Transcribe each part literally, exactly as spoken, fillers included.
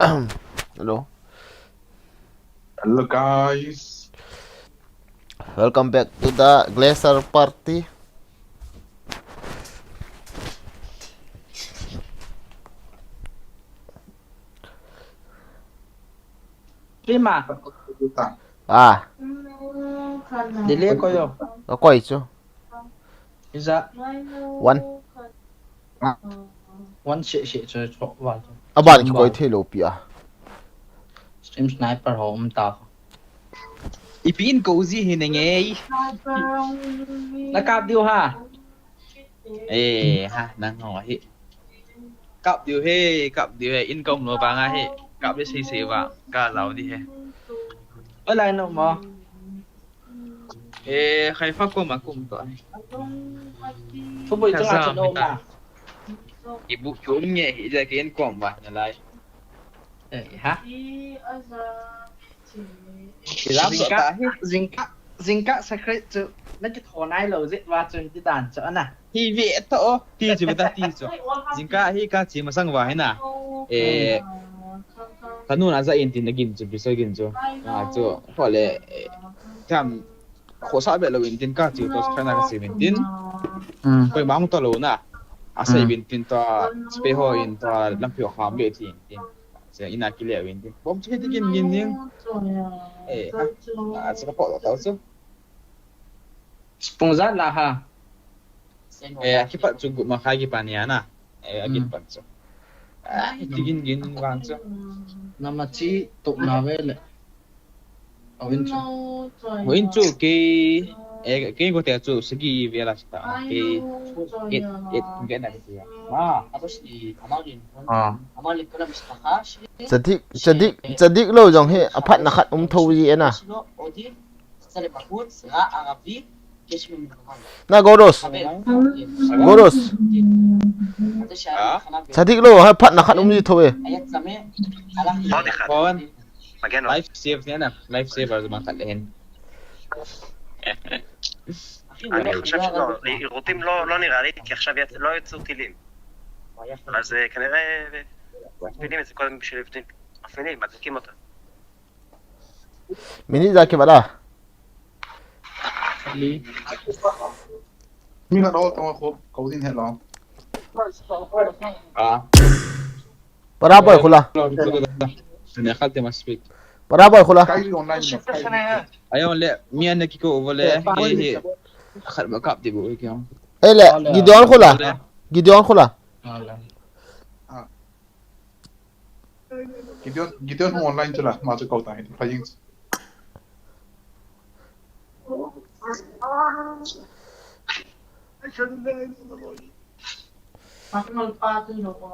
Hello. Hello, guys. Welcome back to the Glacier Party. Prima. Ah. Delay ko yo. Ko koi chu. Iza. One. One shi shi chu chu wa chu. Aban ki koi thei lou pi a. Stream sniper ho um ta. Ipi in ko ji hi ne nge. Na kap diu ha. Eh, ha, nang ho hi. Kap diu he, kap diu he, in kom lo ba nga he. Kap le sei sei ba, ka lau di he. Oi lai no mo. Eh, khai fa ko ma kum to. Thu boi chang a chu no ma. I bu chu um nge hi ja ke in kom ba na lai. Eh, ha. Jingkah, jingkah, jingkah secret chu na kitho nai lou jeh uva chu hiti dan chu ana. Hi ve to o, ti chu beta ti chu. Jingkah hi ka chi masang uva hi na. Eh, ka nu na ja in tin na gin chu, bisa gin chu. Ah, chu, ho le, eh, kam, khosa be lou in tin ka chi to, sa na ka si in tin. Hmm. Koi mang to lou na. A sei in tin to, spe ho in to, lampi ho ham be ti in tin. Sia ina kile win din. Bom chu hiti gin gin ning. Eh, ha. A chu ka po ta chu. Spung za la ha. Eh, kipat chu gu ma khai kipan ya na. Eh, a gin pan chu. Ah, hiti gin gin vang chu. Nama chi to na ve le. Ho in chu. Ho in chu ke, eh, ke ko te chu sagi ve la sta. Ke, et, et, ke na ke. Ah. Chadik, chadik, chadik lou jong hi aphatna khat um tho ji e na. Na Goros. Goros. Chadik lou hi aphatna khat um ji tho e. Life save ne na, life saver jong khat le hen. אני חושב שלא, עירותים לא, לא נראה לי, כי עכשיו יצ-, לא יצאו טילים. אז, אה, כנראה מפעילים את זה קודם בשביל לבדוק. מפעילים, מדליקים אותה. Minute ja kibah a. Mi khat hol tong a kho, ko din he lo. Ah. Para boi khula. Hello, hello, hello. Sene khalte ma speak. Para boi khula. Kai online no. Ayon le, mi an ki ko over le. He, he. Khat ba kap di bo kya. Eh le, Gideon khula. Gideon khula. Ah. Gideon, Gideon hung online chu la, ma chu kau ta hi, pha jing.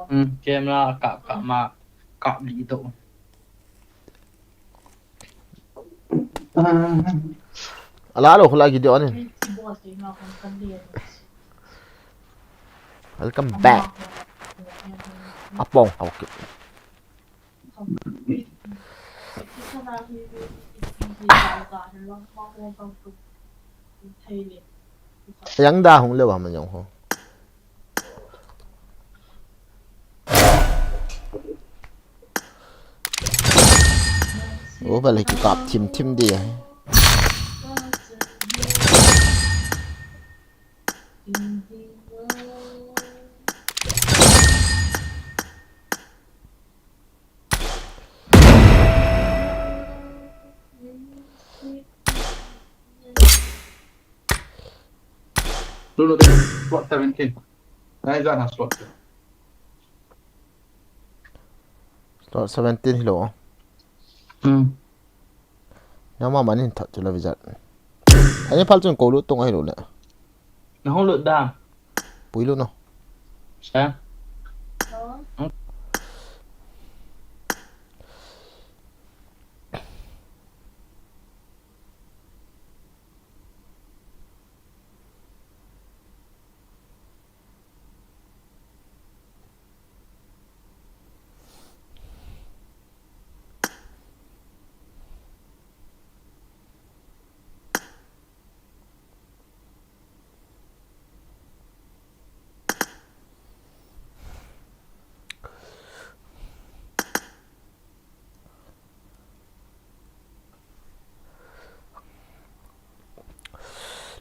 Hmm, camera kap, kap ma, kap li to. Ala lo khula Gideon in. Welcome back. Apong, okay. Yang da hung le wa man yong ho. Ova le kikap thim thim di ahi. Lulu, slot seventeen. Nai jan ha slot. Slot seventeen hi lo. Hmm. Nama manin thot chu la vijat. Ani phal chun ko lut tung ahi lo le. Na hung lut da. Pui lut no. Sa.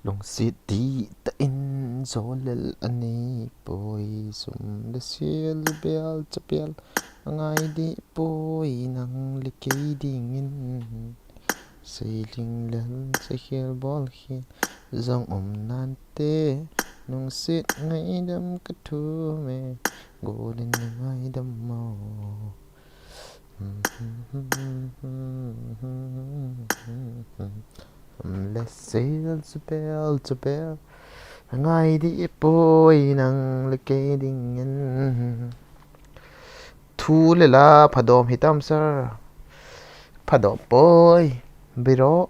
Lungset dihtah in jolel anei poi, sum le sel, jubel chapel angai deh poi, nang le kei dingin. Seiling lel, seikhel bolkhel jong um nante, lungset ngaidam kathum e, golin na ngaidam mo. Sum le sel, jubel chapel angai deh poi, nang le kei dingin. Thu le la phadom hitam sir? Phadom poi, biro.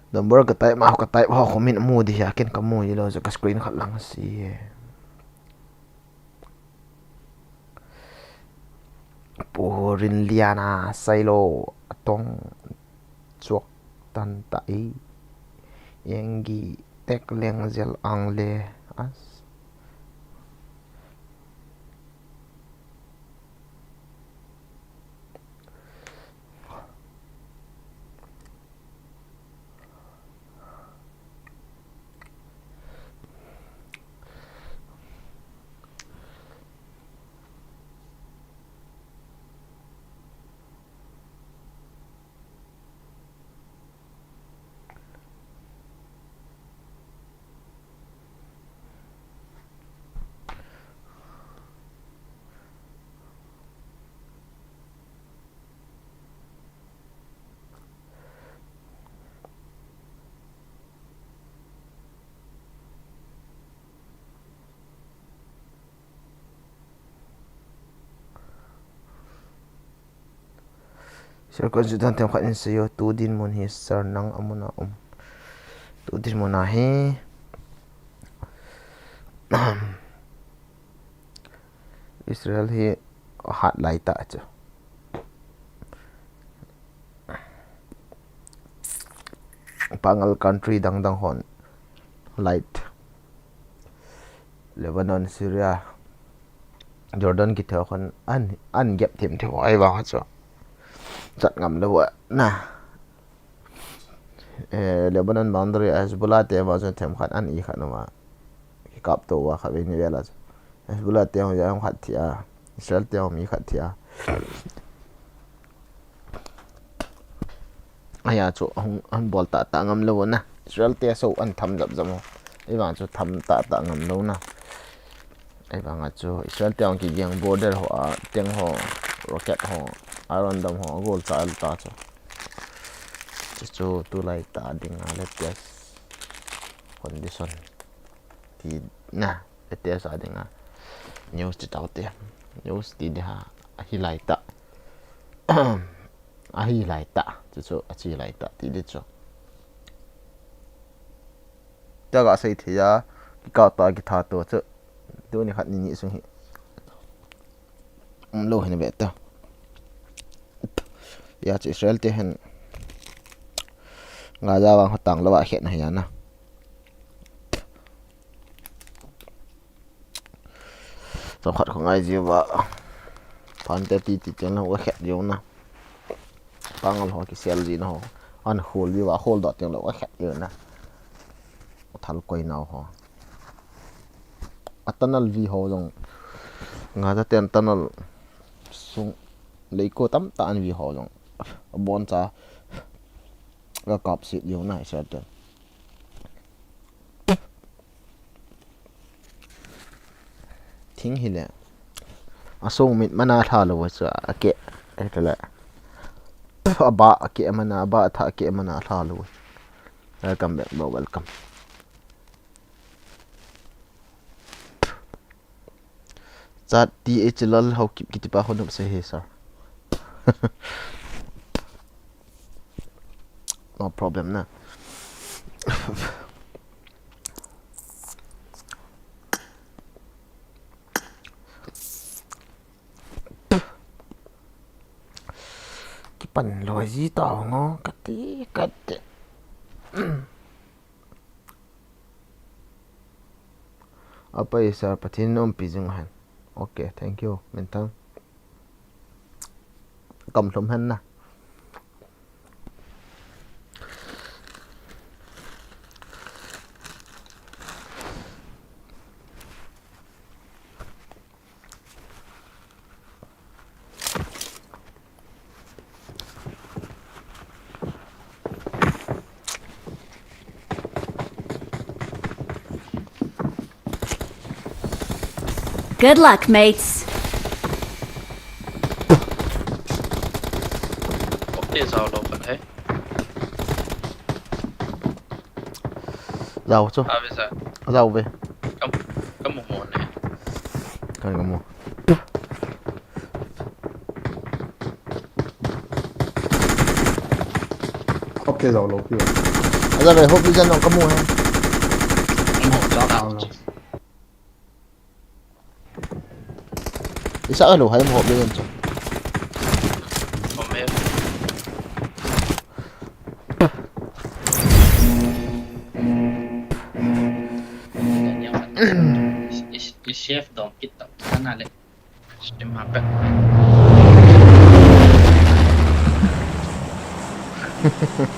Number ka type ma, ka type ho, comment mu di ha, ken ka mu ji lou, ka screen khat lang si. Purin liana sailo atong chuak tan ta i, enggi tek leng zel ang le as. Sir, consultant themkhat in seiyo, tu dinmun hi sir nang amun a um. Tu dinmun a hi Israel hi hat lai ta chu. Pangal country dang dang hon light. Lebanon, Syria, Jordan kiti ho khan an, an gap them them, ahivang chu chat ngam lou na. Eh, Lebanon boundary a Hezbollah te ma chu themkhat an i khat na ma. Ki kap to wa kha ve ni vela chu. Hezbollah te ho ja khat thi a. Israel te ho mi khat thi a. Aya chu hung an bol ta ta ngam lou na. Israel te so an tham jap jap mo. Ahivang chu tham ta ta ngam lou na. Ahivang a chu Israel te hung ki jeng border ho a teng ho, rocket ho, Iron Dome ho, gol cha al ta chu. Chu chu tulai ta ding a latest condition ti na, latest a ding a news ti tau te. News ti de ha, ahi lai ta. Ahi lai ta, chu chu achi lai ta ti de chu. Ta ga sei thei a, ki ka ta ki tha to chu. Tu ni khat ni ni sung hi. Um lou hin ve ta. Ya chu Israel te hin Gaza vang ho tang lou a khet na hi a na. Chomkhat kho ngai jiu va. Phan te ti ti chen lou va khet jiu na. Pangal ho kisel ji na ho. An khol jiu va, khol doh teng lou va khet jiu na. Thal koi nau ho. A tunnel vi ho jong. Nga ta ten tunnel sung lei ko tam ta an vi ho jong. A bon cha. Ga kap sit jiu na Israel te. Thing hi le. A sung mit mana tha lou chu a ke. E ta le. A ba a ke mana, a ba tha a ke mana tha lou. Welcome back, bro. Welcome. Chat T H Lal Haokip kiti pa hon um se he, sir. No problem na. Kipan loi ji tao ngo kati kati. Apai sir, Pathen in umpi jing hen. Okay, thank you, Minthang. Kam lhum hen na. Good luck, mates. Oke, sao lo kan hai. Jao chu. Ave sa. Jao ve. Kam, kam mo ne. Kan kam mo. Oke, jao lo pi. Aja ve, hope ijan no kam mo hai. Mo ta ta. Isa alo hai mo hope ijan chu. Mo me. Is, is, is chef dom kit tau. Sana le. Stream happen.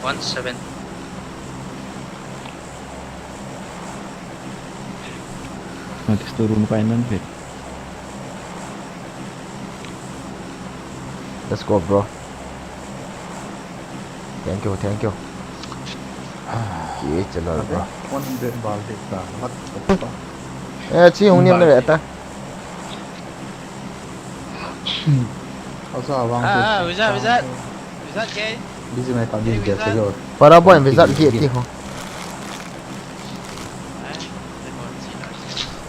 One seven. Mati turun pa inan pe. Let's go, bro. Thank you, thank you. Ki chala, bro. One hundred bal de ta. What the fuck? Eh, chi hung niam na re ta. Asa vang. Ah, ah, wizard, wizard. Wizard ke? Busy mai ta, busy ke, wizard. Para boy, wizard ke ti ho.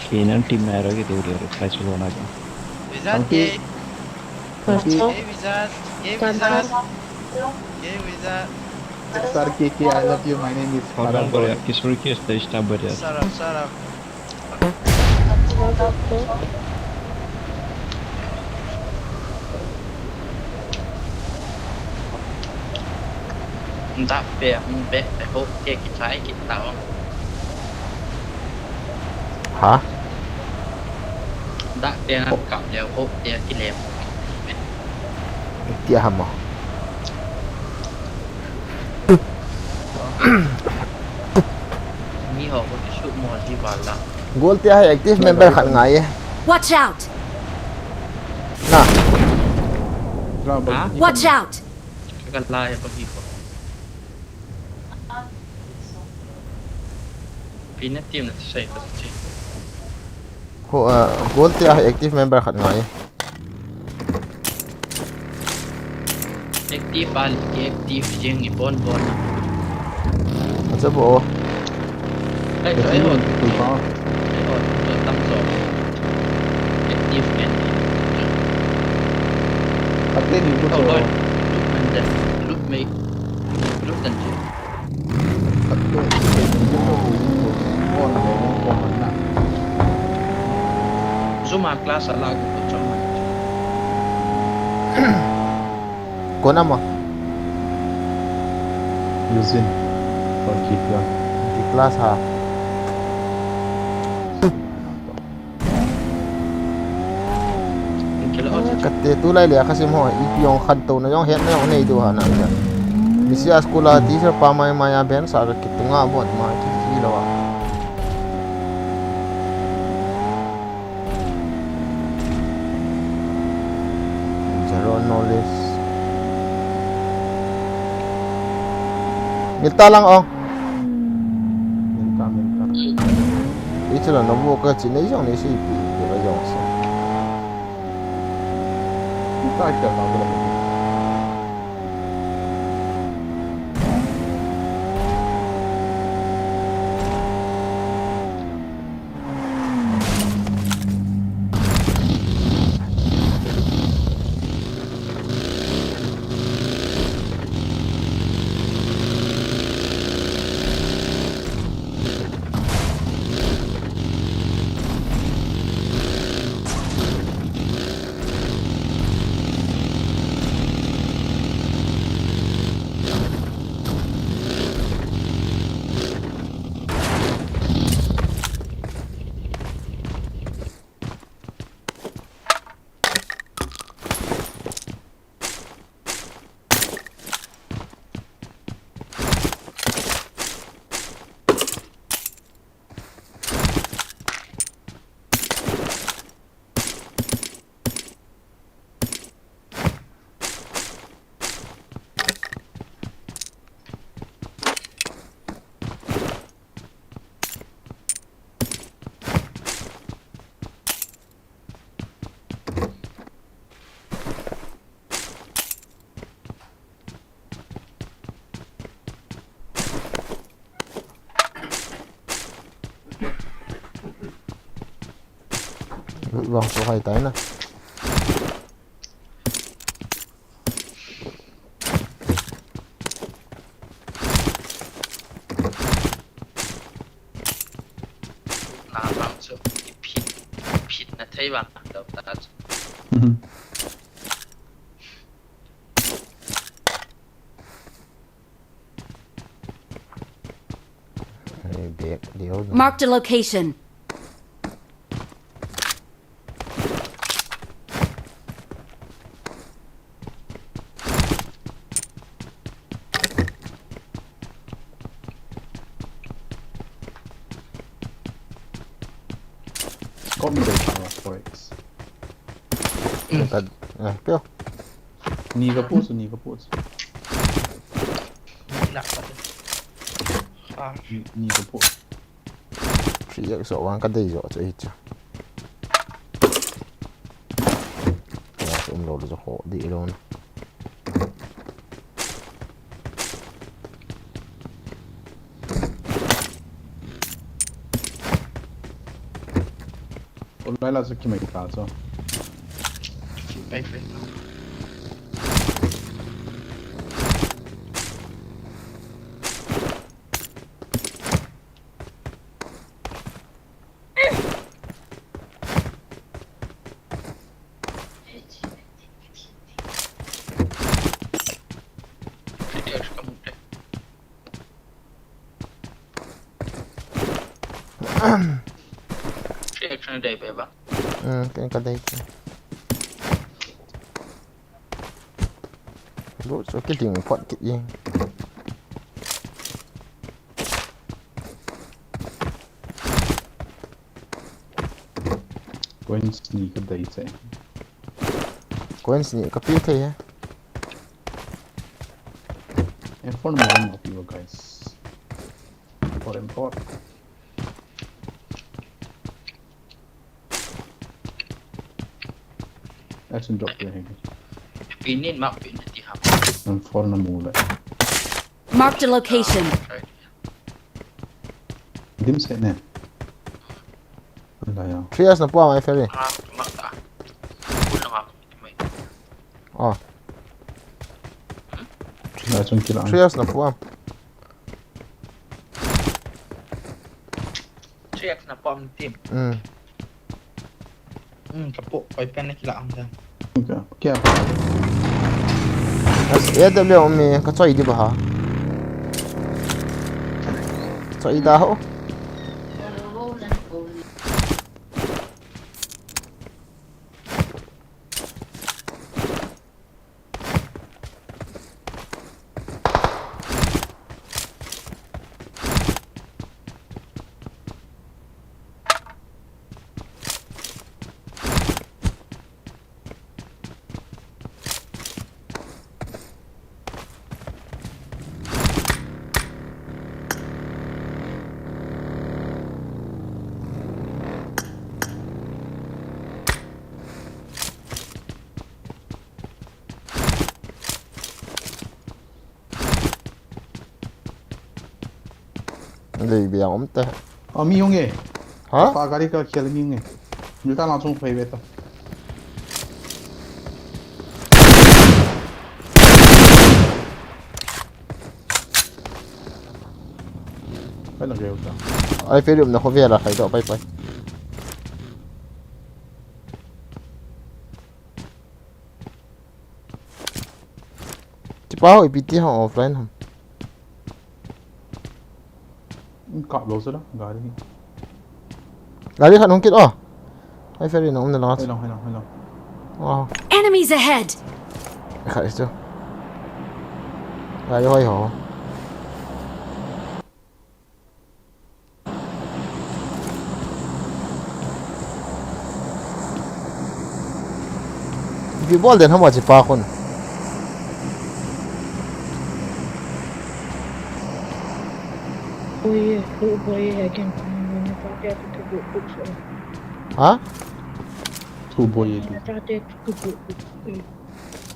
Kei nang team na ro ke tu ro, kai chu lo na ka. Wizard ke? Thank you. Hey, wizard. Hey, wizard. Hey, wizard. Sir K K, I love you. My name is Hold on, Parag Boy. Kishore ki stage ta bari. Shut up, shut up. Nda pe, nda pe, hope ke ki try ki tao. Ha? Nda pe na kap le hope ke ki le. Tia hamo. Mi ho ko ki su mo ji ba la. Gold tia hai active member khat ngai e. Watch out! Na. Ha? Watch out! Ka la e ko hi ko. Pina team na sai ko chi. Ho, ah, gold tia hai active member khat ngai e. Active a, active jing ni bon bon na. Acha bo. Ai, to, ai, hon. Ai, hon, to tam zo. Active men. Ate ni ko to. Loot men de. Loot me. Loot den ji. Zuma class a la ko chong. Kona mo? Using. Kon ki class. Ki class ha. Kate tulai le khasim ho, ipi jong khantouna jong hetna jong nei diu ha na ja. Misia school a teacher pa mai mai a ben sa ka kitunga bon ma ki ki lo a. Zero knowledge. Milta lang ong. Milta, milta. Ichila na bu ka chi nei jong nei si pi, pi la jong si. Milta ka ta bu. Vang chu hai tai na. Na vang chu i phit, phit na thei vang lo ta chu. Mhm. Ai, bag deu na. Marked a location. Kom dei ta la, four X. Ka, ah, peo. Ni ka post, ni ka post. Ni la ka. Ah. Ni, ni ka post. Three X so vang ka dei jo chu hi chu. Ka um lo lo jo ho di lo na. Online la chu kimai ta chu. Pai, pai. Reaction dei pe ba. Hmm, ken ka dei pe. Lu chu kiling phot kit jeng. Coins ni ka dei che. Coins ni ka pe thei he. M four mo mo pi guys. Four M four. Action drop pe he. Pinin ma pinin ti ha. M four na mu le. Marked a location. Dim se ne. Ala ya. Three S na pua mai ferry. Ah, ma ta. Kun na ma. Mai. Oh. Na chung kila. Three S na pua. Three X na pom tim. Hmm. Hmm, ka po, koi pen na kila ang dan. Okay. Kya? As, A W mi ka choi di ba ha? Choi da ho. Lei bia om te. A mi hung e. Ha? Pa gari ka khel mi hung e. Ni ta lang chung phei ve ta. Pai la geu ta. Ai, ferry um na kho ve la khai to pai pai. Chipa ho ipi ti ho offline ham. Kap lo sila, gari. Gari khat hung kit o. Ai, ferry na um na lang. Hello, hello, hello. Wow. Enemies ahead! Khat isu. Gari hoi ho. Ipi bol den ham chipa khun. Boi e, thu boi e, ken. Ha? Thu boi e, thu.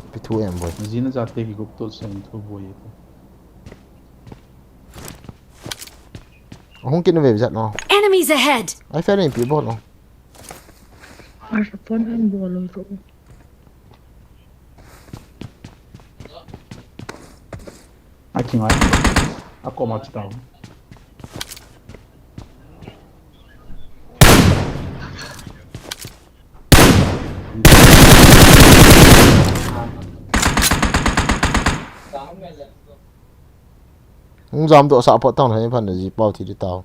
Ipi thu em boi. Jina chate kigup tol sen thu boi e, thu. Hung kit na ve jat no. Enemies ahead! Ai, ferry ipi bol no. Ar phone an bol lo ro. A kingai. A koma chu tao. Hung jam doh sah phot tang, hei phan ji pau thi di tao.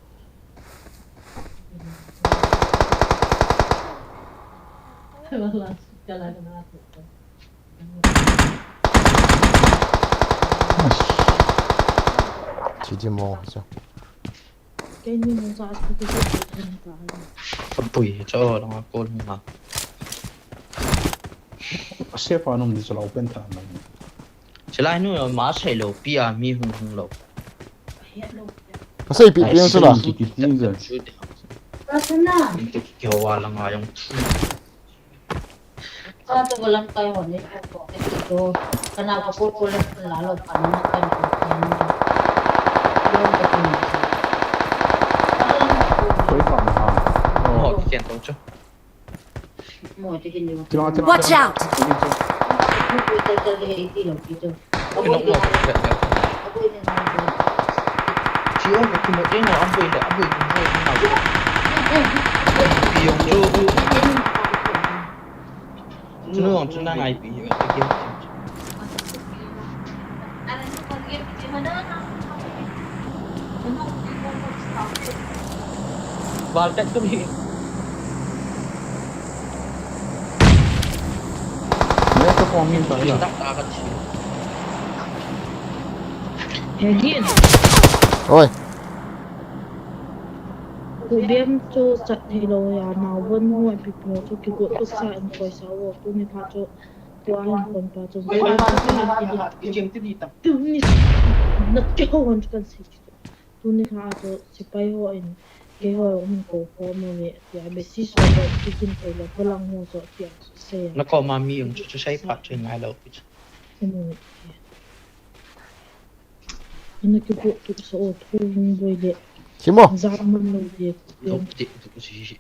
Thi di mo chu. Keini nung sa sa ti ti ti ta. Apui cho langa kol hung na. Ase pa nung di cho lau pen ta na. Chilai nu ma sei lo pi a mi hung hung lo. Ase pi pi so la. Ki ki ti ze. Ka sana. Ki ki wa langa yong. Ka tu ko lamkai ho ni ko ko ke tu. Kana ko ko ko le la lo ka na ka ko. Lo ko tu. Koi pa ma. Oh, ki ken to cho. Mo te kin ni. Watch out! Mo te kin ni. Val tek tu hi. Nè, to kong min ta ya. Oi. Ku biam chu chat thei lo ya, nau von ho pi pi chu ki ko tu sa in koi sa wo, tuni pha chu tua hin kon pa chu. Tuni na ke ho hon kan si. Tuni kha chu sipai ho in, keiho hung kou khom uve, tia, besi so lo, tikin kou lo, balang ho chu, tia, sei a. Na koma mi um chu, chu sei phat chu ngai lo pi chu. Anu ni, tia. Ana kipu tu so o thu hung boi le. Simo. Jam man lo de. Lo ti tu si si.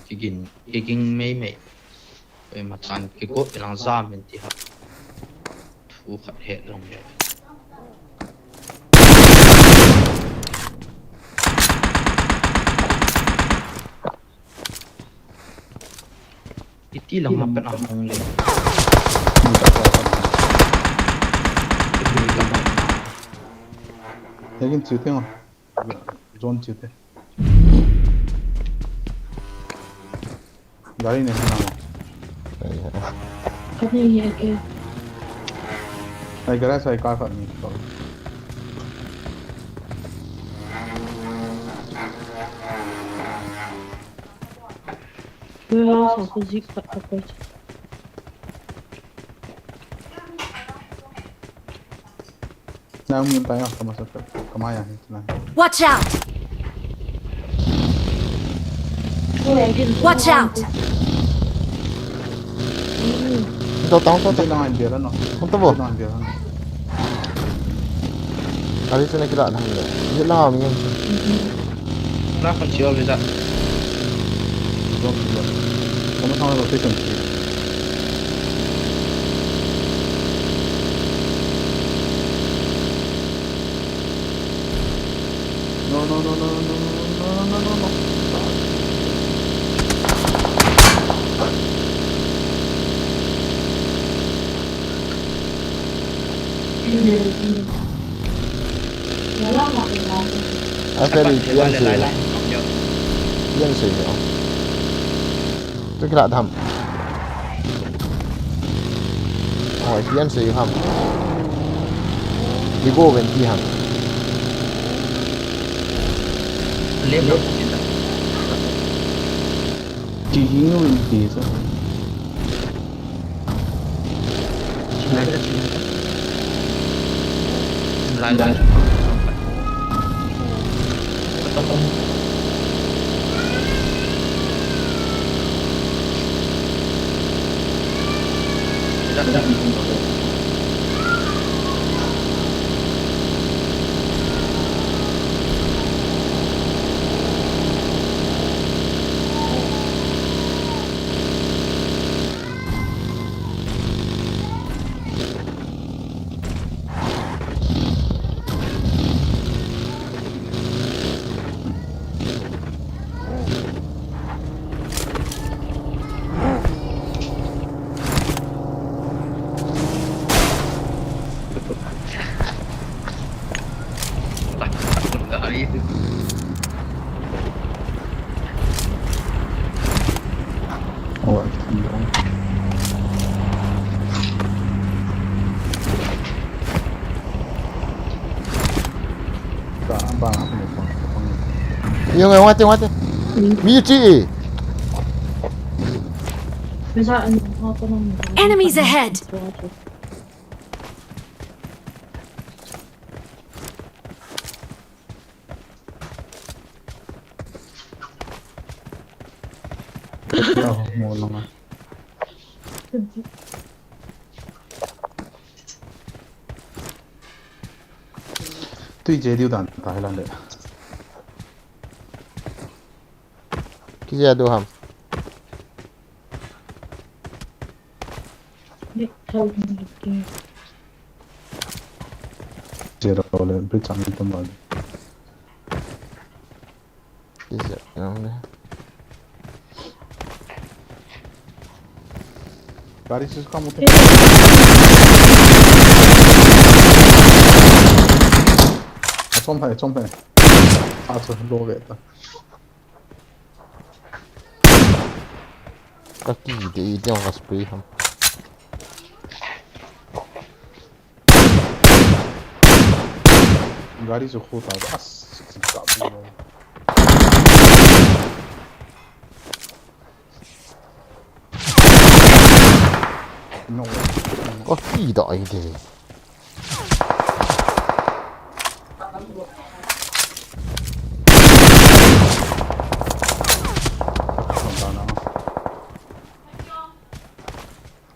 Kigin, kigin mei mei. Oi, matan kigot ilang jam in ti ha. Thu khat het jong le. Iti lang ha pen a hung le. Kigin chiu teng a. Zone chiu te. Gari nei hina mo. Ka nei hi ake. Ai, garage sai car khat ni. Warehouse a ko jeep khat ka koi. Nang min pa ya, kama sa ka, kama ya, na. Watch out! Watch out! Tao, tao, tao, tao. Lang dia la no. Tao, tao. Lang dia la no. Ari sene kila na hande. Ye la mi yang. Na kon si over da. Kama sa rotation. No, no, no, no. Ai, peli, pian se. Pian se, oh. Tu kila dham. Oh, pian se ham. Di go ven ti ham. Left, left. Ti hing ven ti sa. Lai, lai. Yung, yung, ate, yung, ate. Michi. Enemies ahead. Tui che diu dan ta hilan de. Ki che diu ham. Zero le bridge ang tum bal. Ki che diu le. Gari se uska mute. Achom hai, achom hai. Achu lo ve ta. Ka ki de i de ka spray ham. Gari chu khu ta as sik sik ta. No. Ka ki da i de.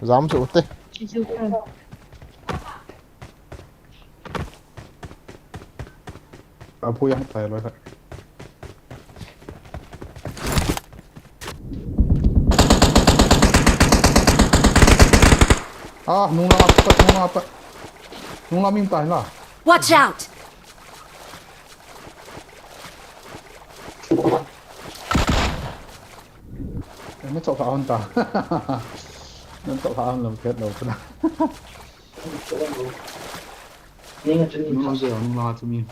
Jam chu te. Apu yang tai loi. Ah, nung la apa, nung la apa. Nung la min tai la. Watch out! Em, chok ha hon ta. Nang chok ha hon lam ket lo ta. Nung la je, nung la chu mi.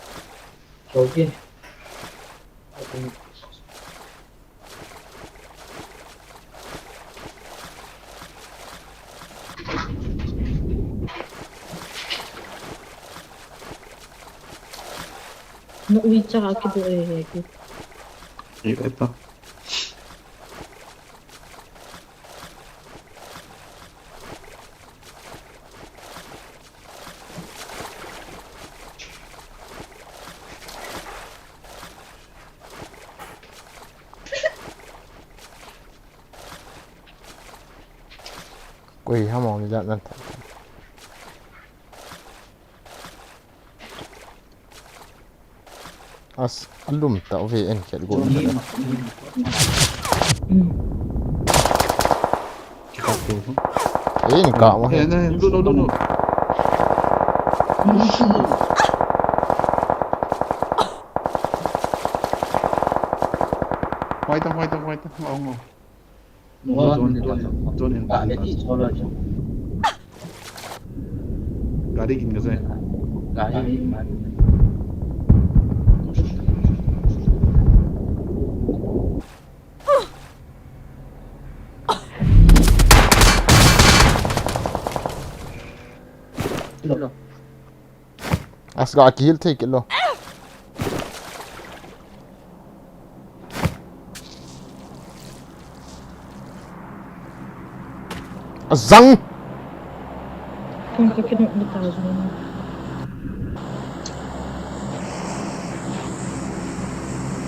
Chok ki. Na ui cha ki bo e ki. E, e ta. Koi ham ong ni dan nan ta. As, alum ta ve en khet go. Ei, ni ka mo he. Eh, no, no, no, no. Hoi ta, hoi ta, hoi ta. Ngo, ngo. Zone, zone, zone. Gari kin ka sai. Gari. Hello. As ga ki heal thei kit lo. Azang. Kung ka kinuk na ta zong.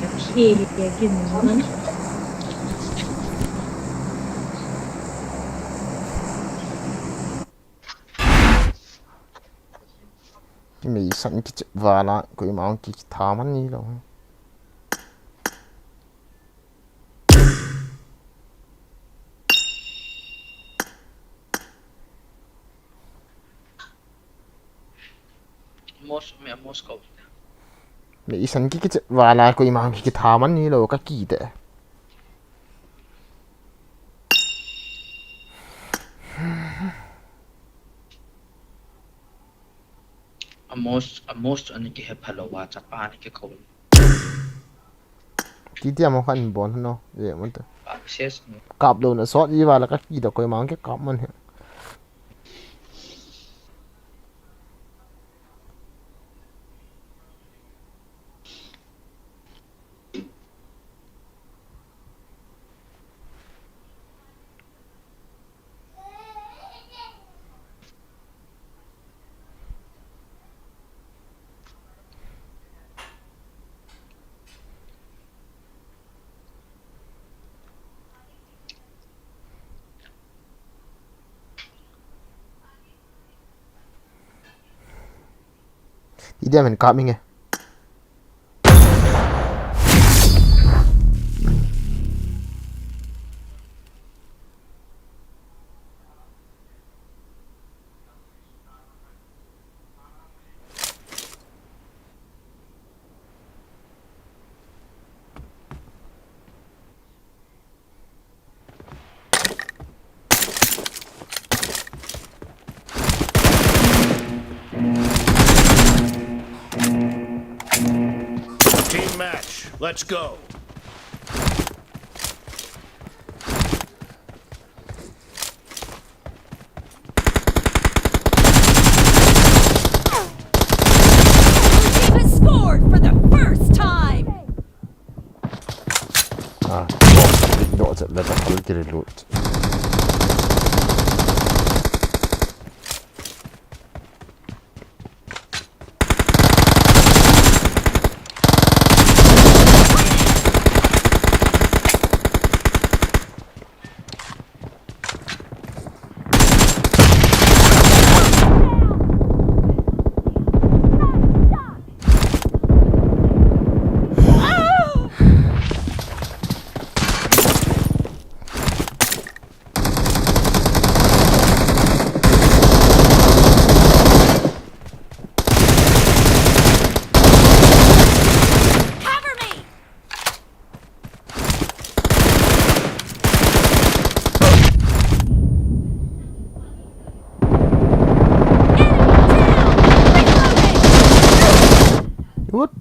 Ka ki, ka ki, ka ki. Meisan kichep vala, koima hung ki, kitha man ni lo. Mos-, me-, Moscow. Meisan ki, kichep vala, koima hung ki, kitha man ni lo, ka ki te. A Most, most ani kihe phalo wa chapa ani kikou. Ti ti amo khan bol no. Ye mo to. Access ni. Kap lo na sot i wala ka ki da koi mang ke kap man he. Idia men kap inge. Team match, let's go. Blue team has scored for the first time. Ah, no, no, no, no, no, no, no, no, no. Cover me! What?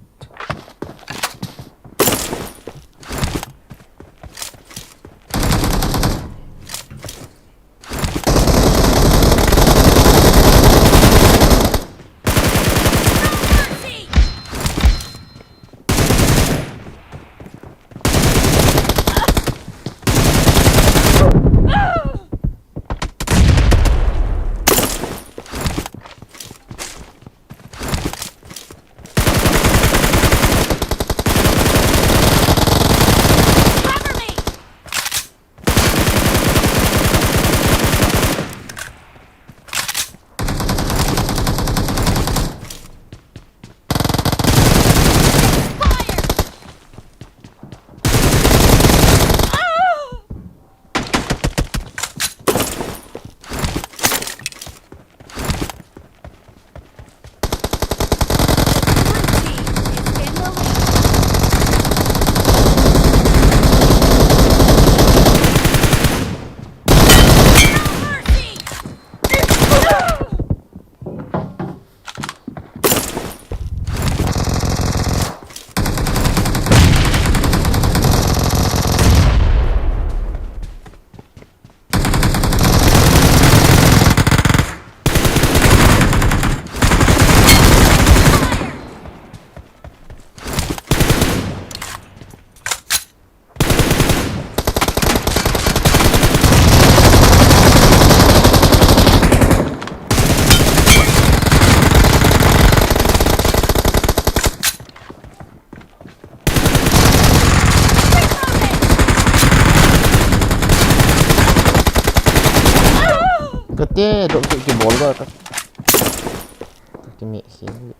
Kate, dok tu kibol ba. Kate mi sini.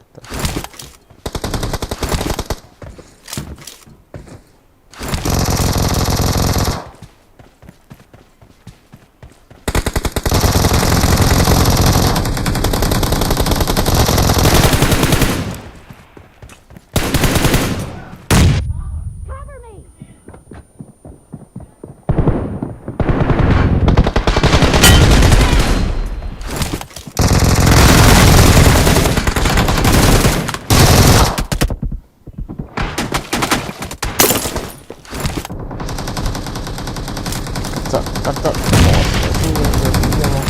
Ata mo, ata mo, ata mo.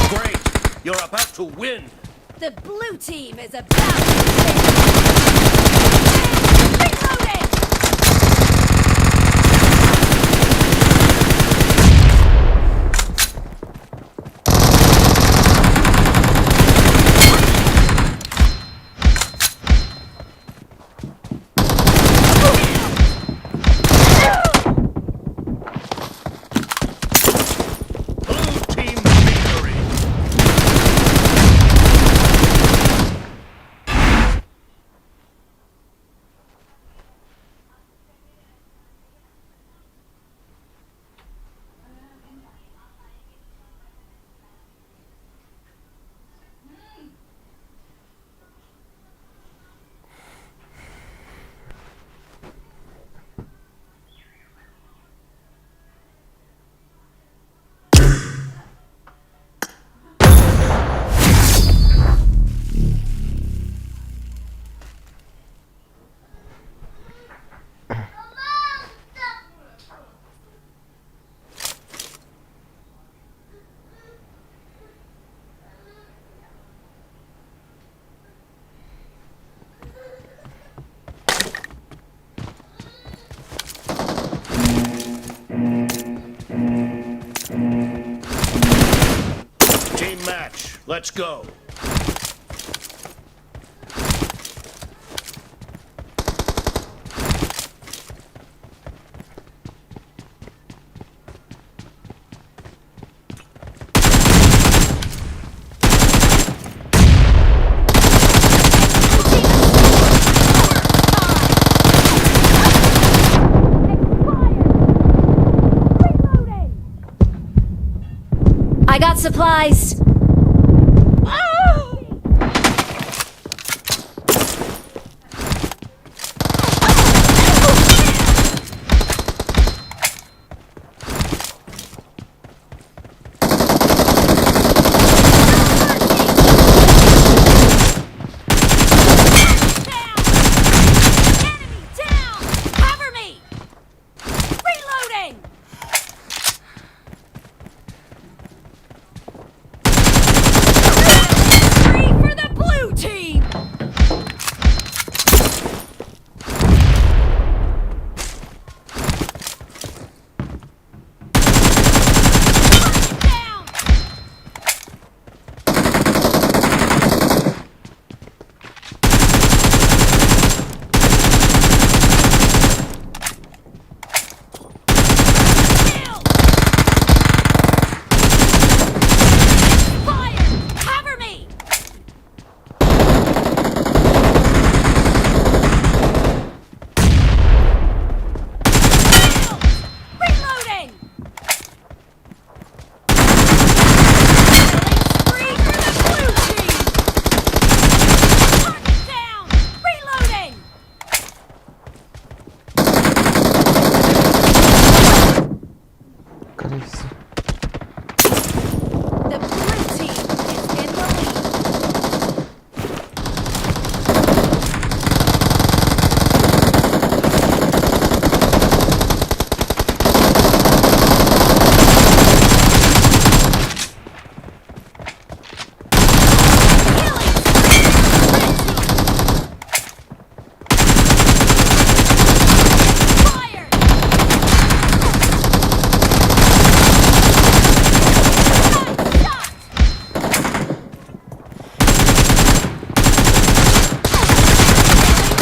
Great! You're about to win! The blue team is about to win! Reloading! Blue team victory. Team match, let's go. I got supplies. Enemy down! Cover me! Reloading! Three for the blue team! Down! Fire! Cover me! Reloading! Killing spree for the blue team! Target down! Reloading! Kali se. The blue team is in the lead.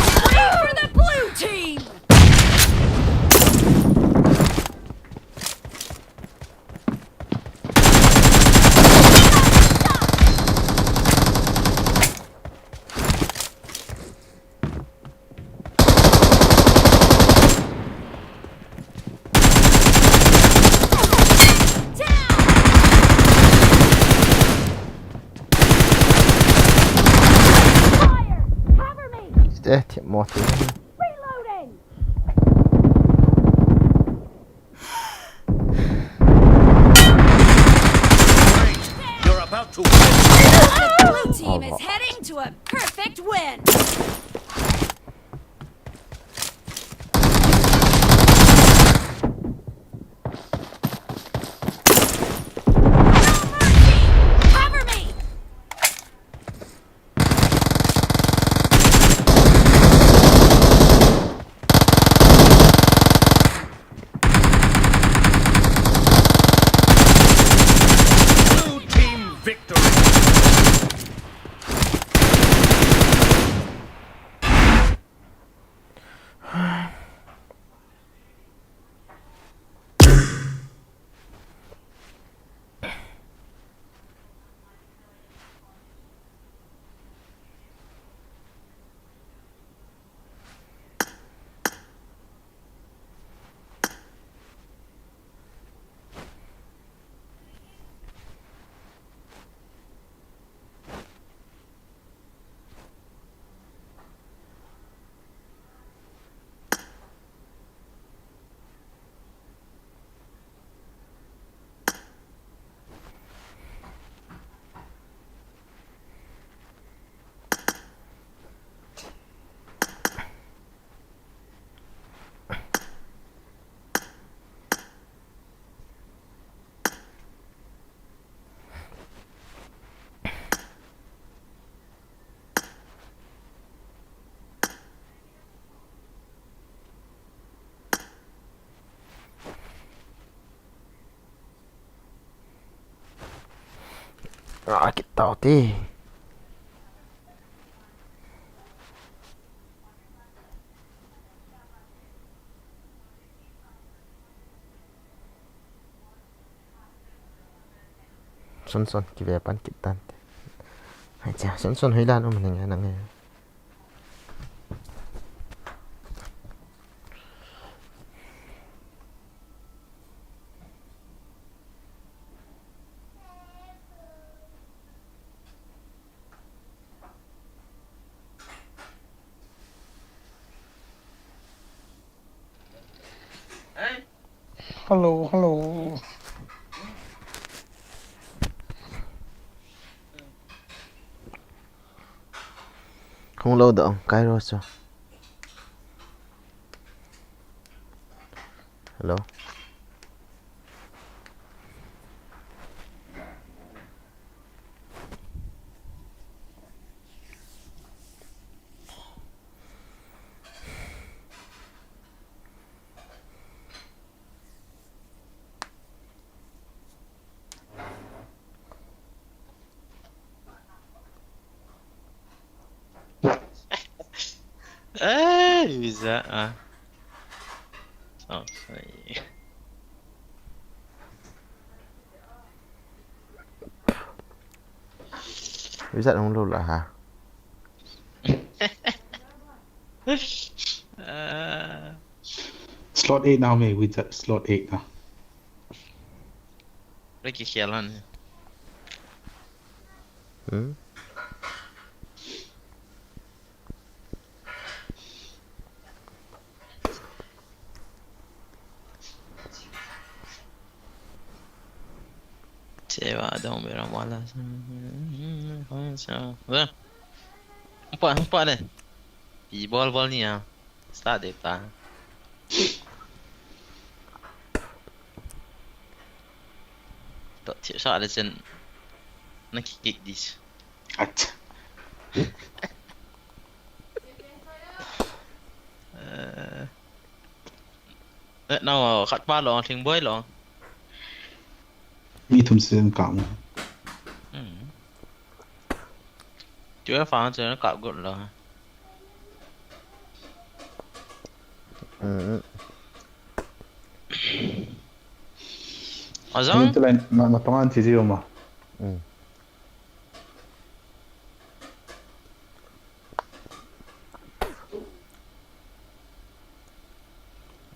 Spree for the blue team! Fire! Cover me! Steh, thip mo thei. Reloading! Great! You're about to win. The blue team is heading to a perfect win. Ah, kit tau te. Son son, kive pan kit tan te. Ai cha, son son hoilan um nang nang. Hello, hello. Hung lou doh, Kairo chu. Hello. Eh, bisa ah. Oh, sorry. Wizard hung lou la ha. Ah. Slot eight now, me, Wizard slot eight now. Ricky Kialan. Hmm? Chewa dong bera wala. Umpa, umpa le. Pi bol bol ni a. Start de ta. To thiu sa le chen. Na kick this. Acha. Eh. Eh, nao khat pa lo, thing boi lo. Mi thum sen ka mo. Hmm. Chu fa chu ka got lo. Hmm. Azang? Ni tu lai na, na tongan chi ji ma. Hmm.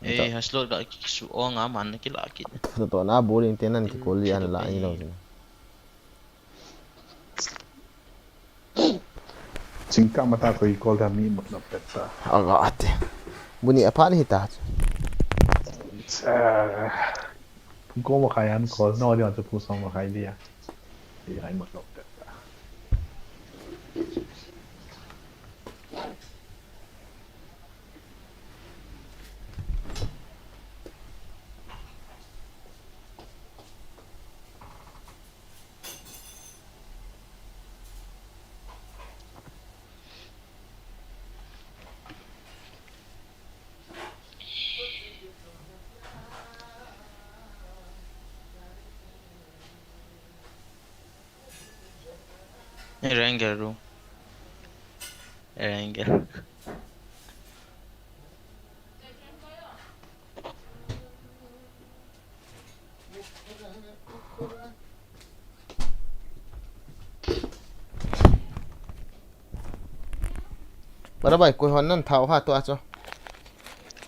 Eh, ha slot ga kisu o nga man kila kit. To, to na bowling te nan ki kol li an la ni lo jin. Chingka mata ko i kol da mi mut na peta. Aga ate. Buni apa ni ta. Eh, ko ma khayan kol no dia tu pu song ma khai dia. Di hai mut na peta. Erangel ru. Erangel. Bara bai, koi hon nan thau ha tua cho.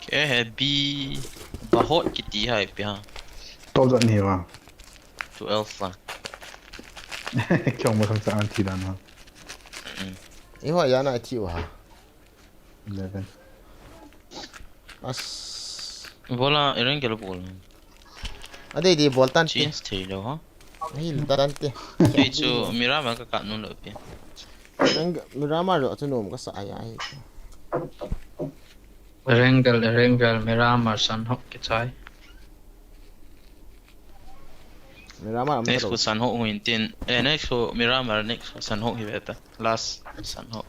Ke he bi bahot kiti hai pi ha. Top jat ni wa. Twelve wa. Kyong mo sang sa an thi dan ha. Mm. I ho ya na thi wa ha. Eleven. As. Bola, Erangel bol. Adei di bol tan ti. Change thei lou ha. Hil tan ti. Hei chu Miramar ka ka nun lou pi. Erangel, Miramar lou chu nom ka sa ai ai. Erangel, Erangel, Miramar Sanhok kichai. Miramar am next ko Sanhok hu intin. Eh, next ko Miramar, next ko Sanhok hi beta. Last Sanhok.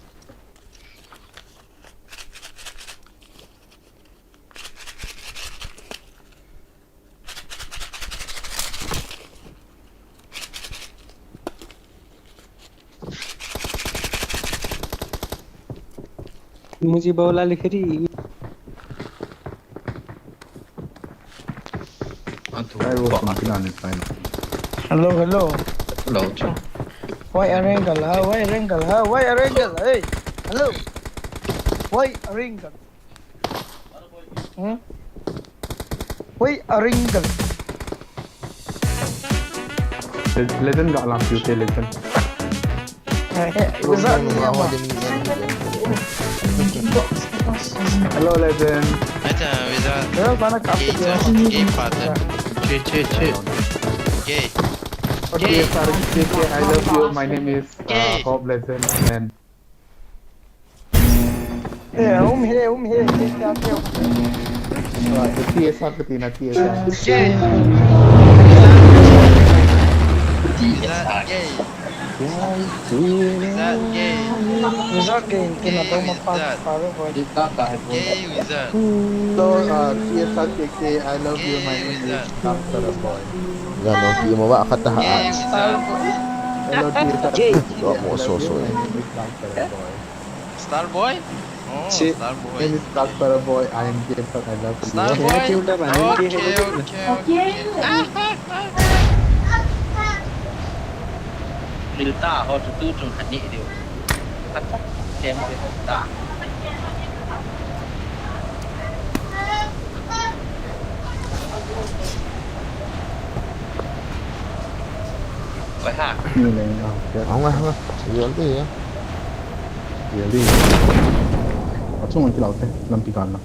मुझे बौला लिख रही। Atu. Ai, wo sum kina ni pai na. Hello, hello. Hello, Chu. Why a wrinkle, huh? Why a wrinkle, huh? Why a wrinkle, hey? Hello. Why a wrinkle? Hmm? Why a wrinkle? Legend ga lang, Q K legend. Wizard ni ama. Hello, legend. Acha, wizard. Wizard mana kafi Gay, dia. Gay father. Che, che, che. Gay. Okay, sorry, K K, I love you. My name is uh, Gay. Hope Legend and Eh, um he, um he, he, he, he. uh, the T S R kati na T S R. Gay. Wizard gay. Wizard gay. Wizard gay, kina Gay toma pa wizard. pa boy. Gay wizard. Hello, uh, T S R K K, I love you. My name is Doctor Boy. Yan, ang imo ba kataha. Gay wizard. Hello, T S R K K. Wa mo so so. My name is Doctor Boy. Starboy? Oh, Si- My name Starboy. is Doctor Boy. I am gay, but I love you. Starboy? Kaya kiuta ba? Okay, okay, okay. Milta ho tu tu tung khat ni diu. Khat khat kem ta. Oi ha. Ni leng, ah, ya. Ang nga, ang nga. Yun di ya. Really? Achung ang kilaw te, lampi ka na.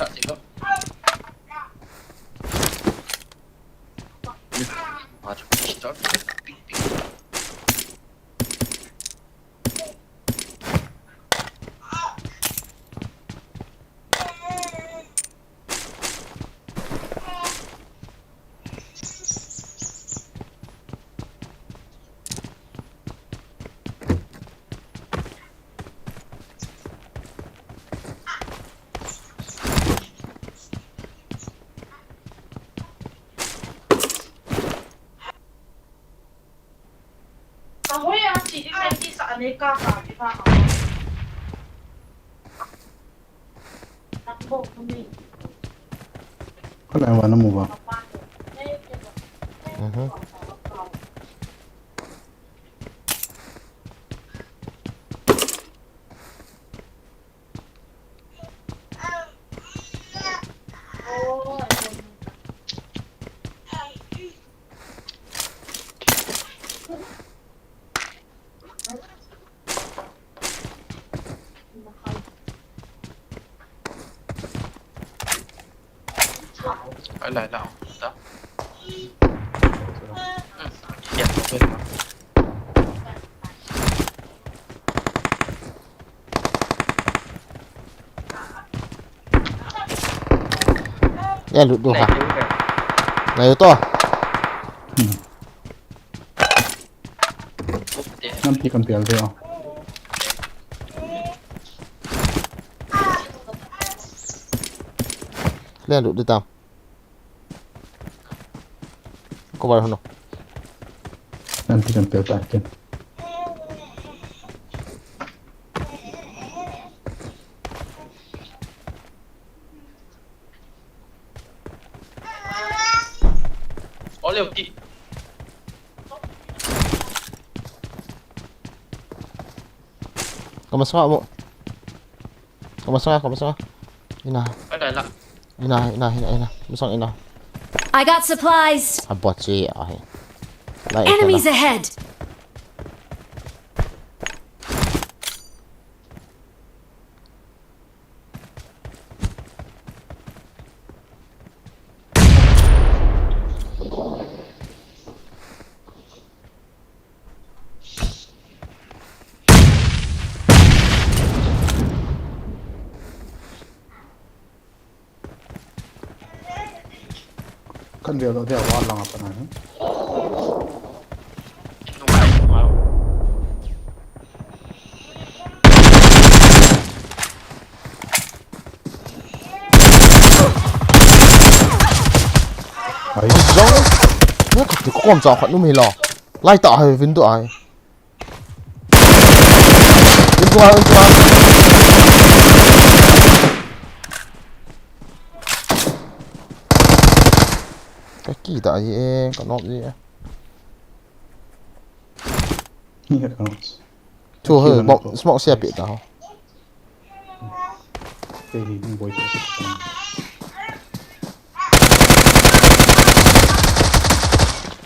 Tak sih lo. Maju, start. Ping, ping. Kala wa na mu ba. Mhm. Ai lai lau ta. Ya, okay. Ya, lut du ha. Na yu to. Lampi kan pial de. Len lut du tam. Ko bar hono. Lampi kan pial ta ken. Oleh uti. Kamasaka mo. Kamasaka, kamasaka. Ina. Ada lah. Ina, ina, ina, ina. Masang ina. I got supplies. Abot si ahi. Lai. Enemies ahead. Kan vel lo dia wa lang apa na. Ai. Jong. Ni ka ti ko kom cha khat nu mi lo. Lai ta hai window ai. Window ai, window ai. Ka ki ta ai e, ka nok ai e. Ni ka nok. Chu ho, smoke sia pe ta ho. Kei hi hung boi ta.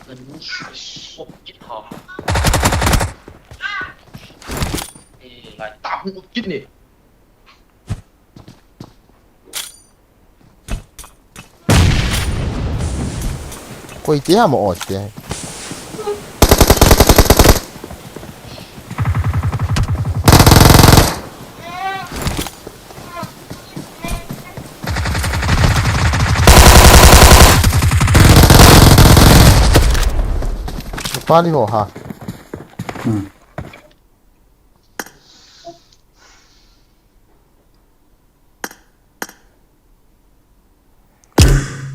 Kan ni sop kit ha. Eh, lai ta hung kit ni. Koi te ama o te. Pali ho ha. Hmm.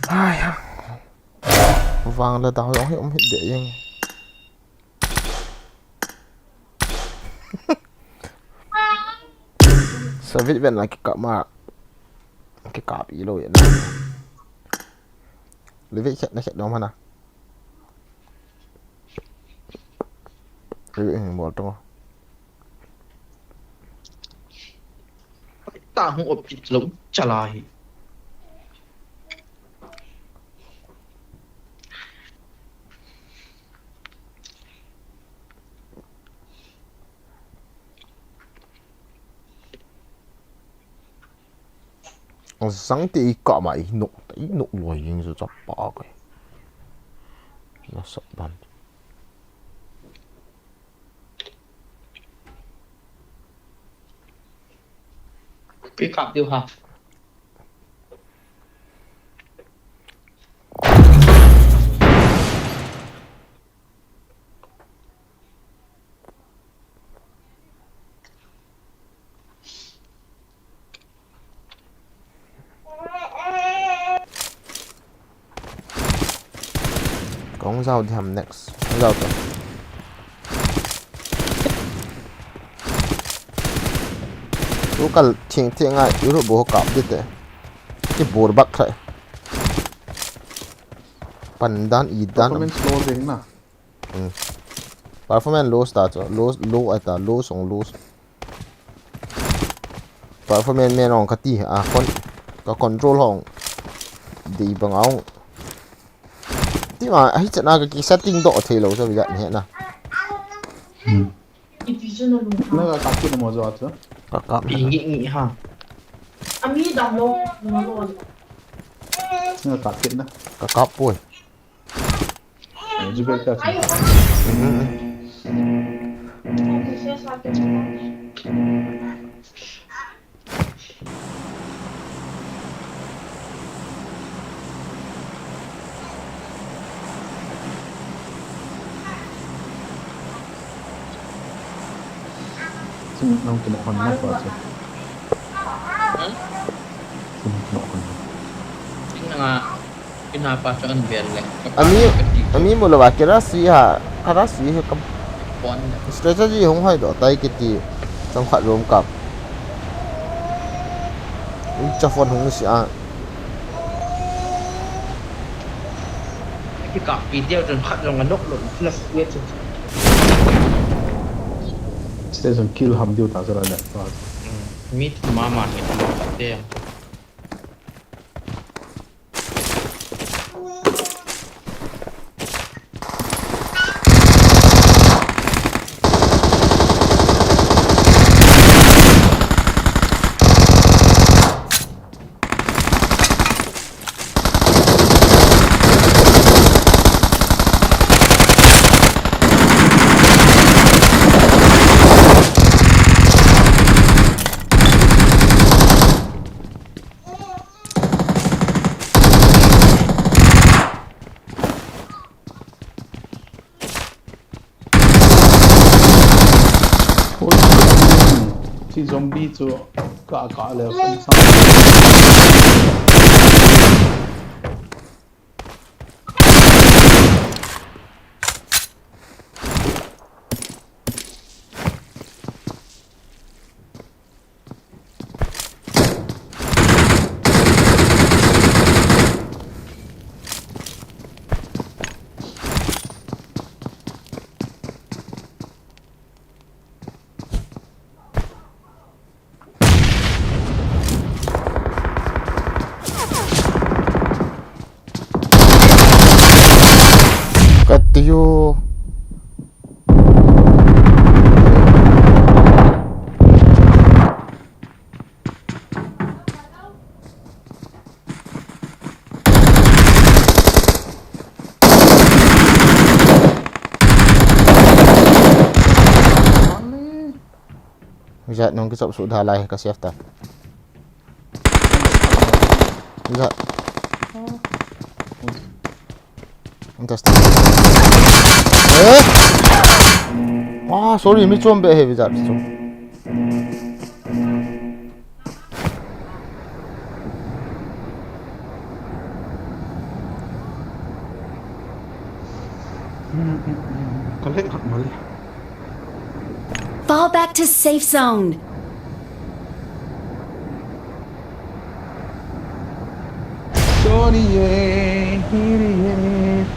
Ai ha. Vang le dang jong hi um hih deh jeng. Savit ven la kikap ma. Kikap ilou e na. Levit khet na khet dong mana. Levit hin bol tung. Ta hung op kit lou chala hi. Sang te i kap ma i nok, i nok loi jing chu chapa kai. Nasat ban. Pick up diu ha. Kong jao di ham next. Kong jao to. Tu kal thing thing ngai, iru bo kap di te. Ki bor bak khai. Pan dan, i dan. Performance low ding na. Hmm. Performance low ta chu, low, low ai ta, low song low. Performance men ong kati a kon ka control hong. Di bang ong. Ti ma, ahi chana ka ki setting do thei lo sa bijat ni na. Hmm. Na ka kap kit na mo jo chu. Ka kap na. Ngi ngi ha. Ami dam lo, mo lo. Na ka kap kit na. Ka kap poi. Ju bel ka chu. Chun nang kimoh hon na pa chu. Hmm? Chun kimoh hon. Ina nga, ina pa chu an bel le. Ami, ami mu lo ba kira si ha, kara si ha kam. Pon. Strategy hung hoi do tai kiti. Chang khat room kap. Cha phone hung si a. Ki kap pi diu chun khat jong a nok lo, na square chu. Station kill ham diu ta sala le. Hmm. Mi thum mama hi thum khat te. Oi, chi zombie chu ka, ka le, sang, sang. Ayo. Vijat, nung kichop suh da lai ka save ta. Vijat. Interesting. Eh? Ah, sorry, mi chom be he Vijat chu. Ka lek hat male. Fall back to safe zone. Sorry ye, hiri ye,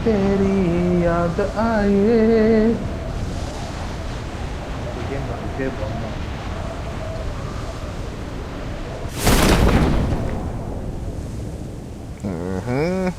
teri yaad aaye. Mhm.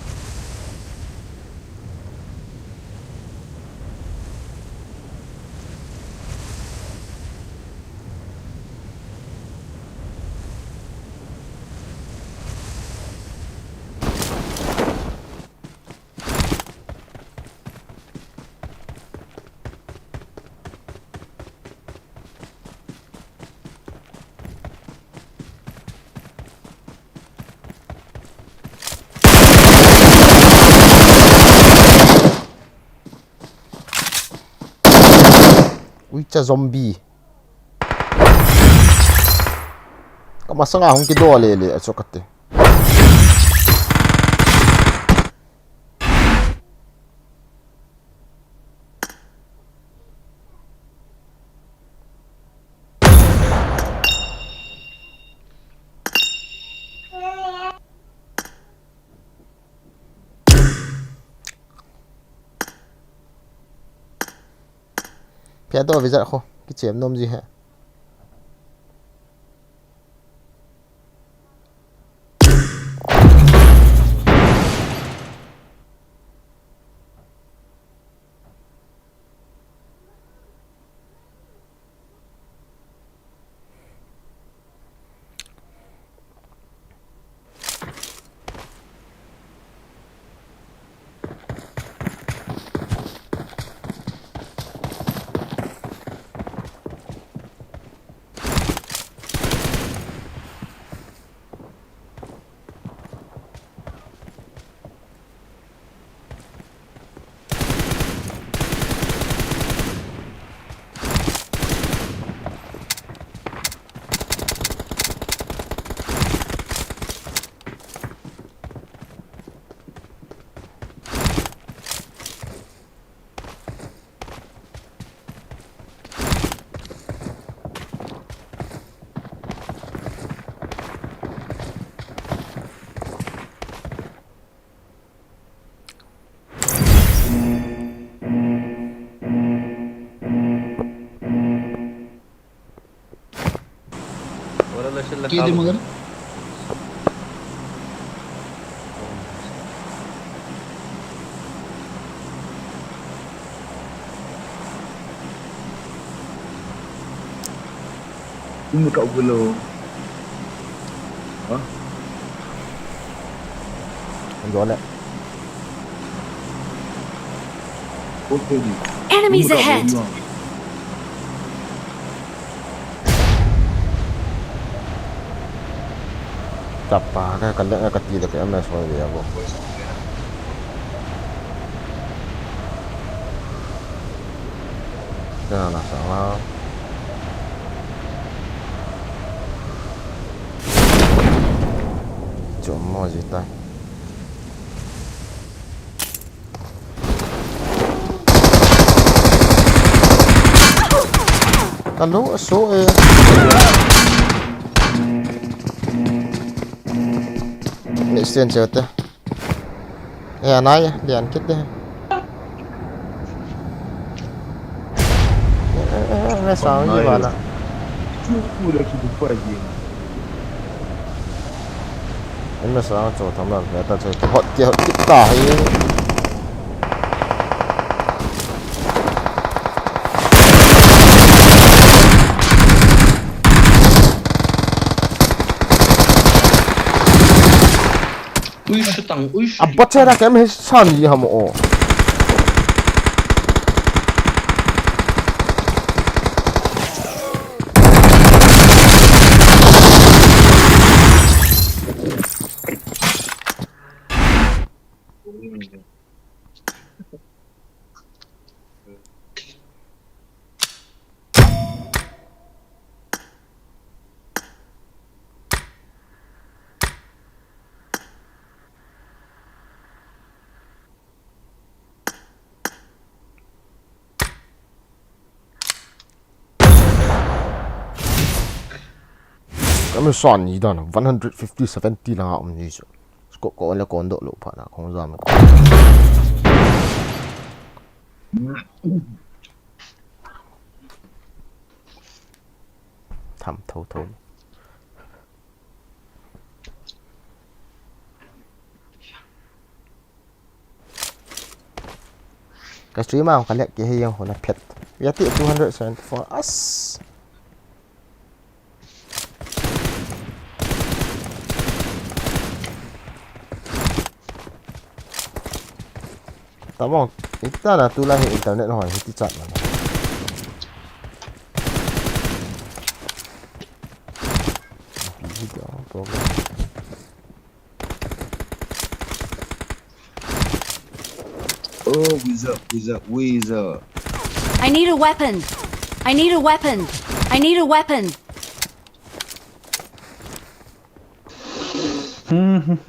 Ui, cha zombie. Ka masanga hung kido lele, a chu kati. Pia to Vijat kho, kichem nom ji he. Kede magar. Tum ka ulo. Ha? Jole. Enemies ahead. Chapa ka, ka le ka ti da ka M S one ve abo. Ka na sa ma. Chom mo ji ta. Ka lo a so e. Ni sten che te. E anai, lian kit te. E, e, e, me sang ji bala. Chu ku le chu ku pa ji. Em na sa cho tham la, ya ta cho hot ke hot kita hai. Ui, sutang, ui, sutang. A bot chera kem he san yi ham o. Kami son ni dan one hundred fifty, seventy lang a um ni chu. Scope ko le kon do lo pha na kong jam. Tham tho tho. Ka stream a ka lek ke he yang hona phet. Ya ti two hundred seventy-four as. Tamo, ita na tu la hi internet ho hi ti chat na. Busy dia, problem. Oh, wizard, wizard, wizard. I need a weapon. I need a weapon. I need a weapon.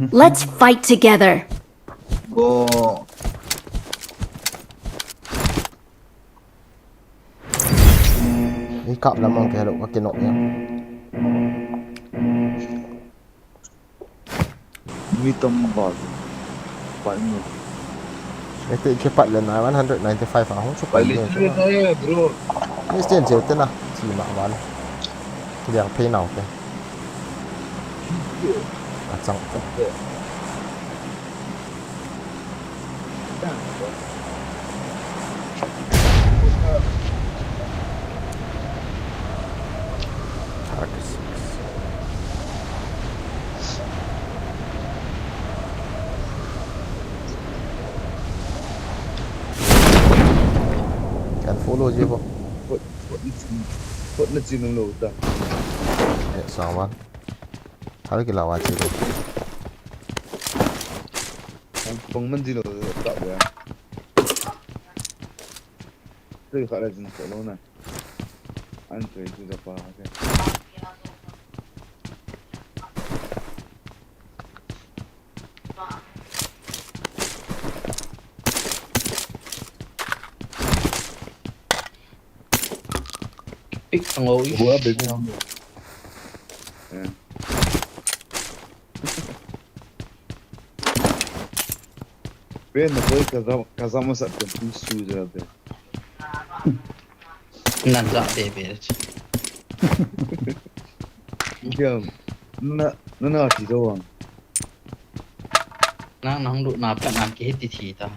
Let's fight together. Go. Ei kap lamang ke lo ka kinok ya. Mi tam ba. Pai mo. Ete ke pat le na one hundred ninety-five a hung chu pai le. Pai le na ya, bro. Ni sten je te na. Chi ma ma le. Liang phei nau te. A chang. Thirty-six. Kan follow je bo. Kot, kot na chin, kot na chin lo ta. Eh, sawan. Thal ki lawa chi lo. Pang, pang man ji lo ta ya. Tui kha la jin ko lo na. An tui tu da pa ke. Pick ang o. Bua, baby. Yeah. Be na boy ka zam, ka zam sa ka tu su da be. Nan za be be. Jam. Na, na, na, ti do wang. Nang, nang lu na pa nang ki ti thi ta.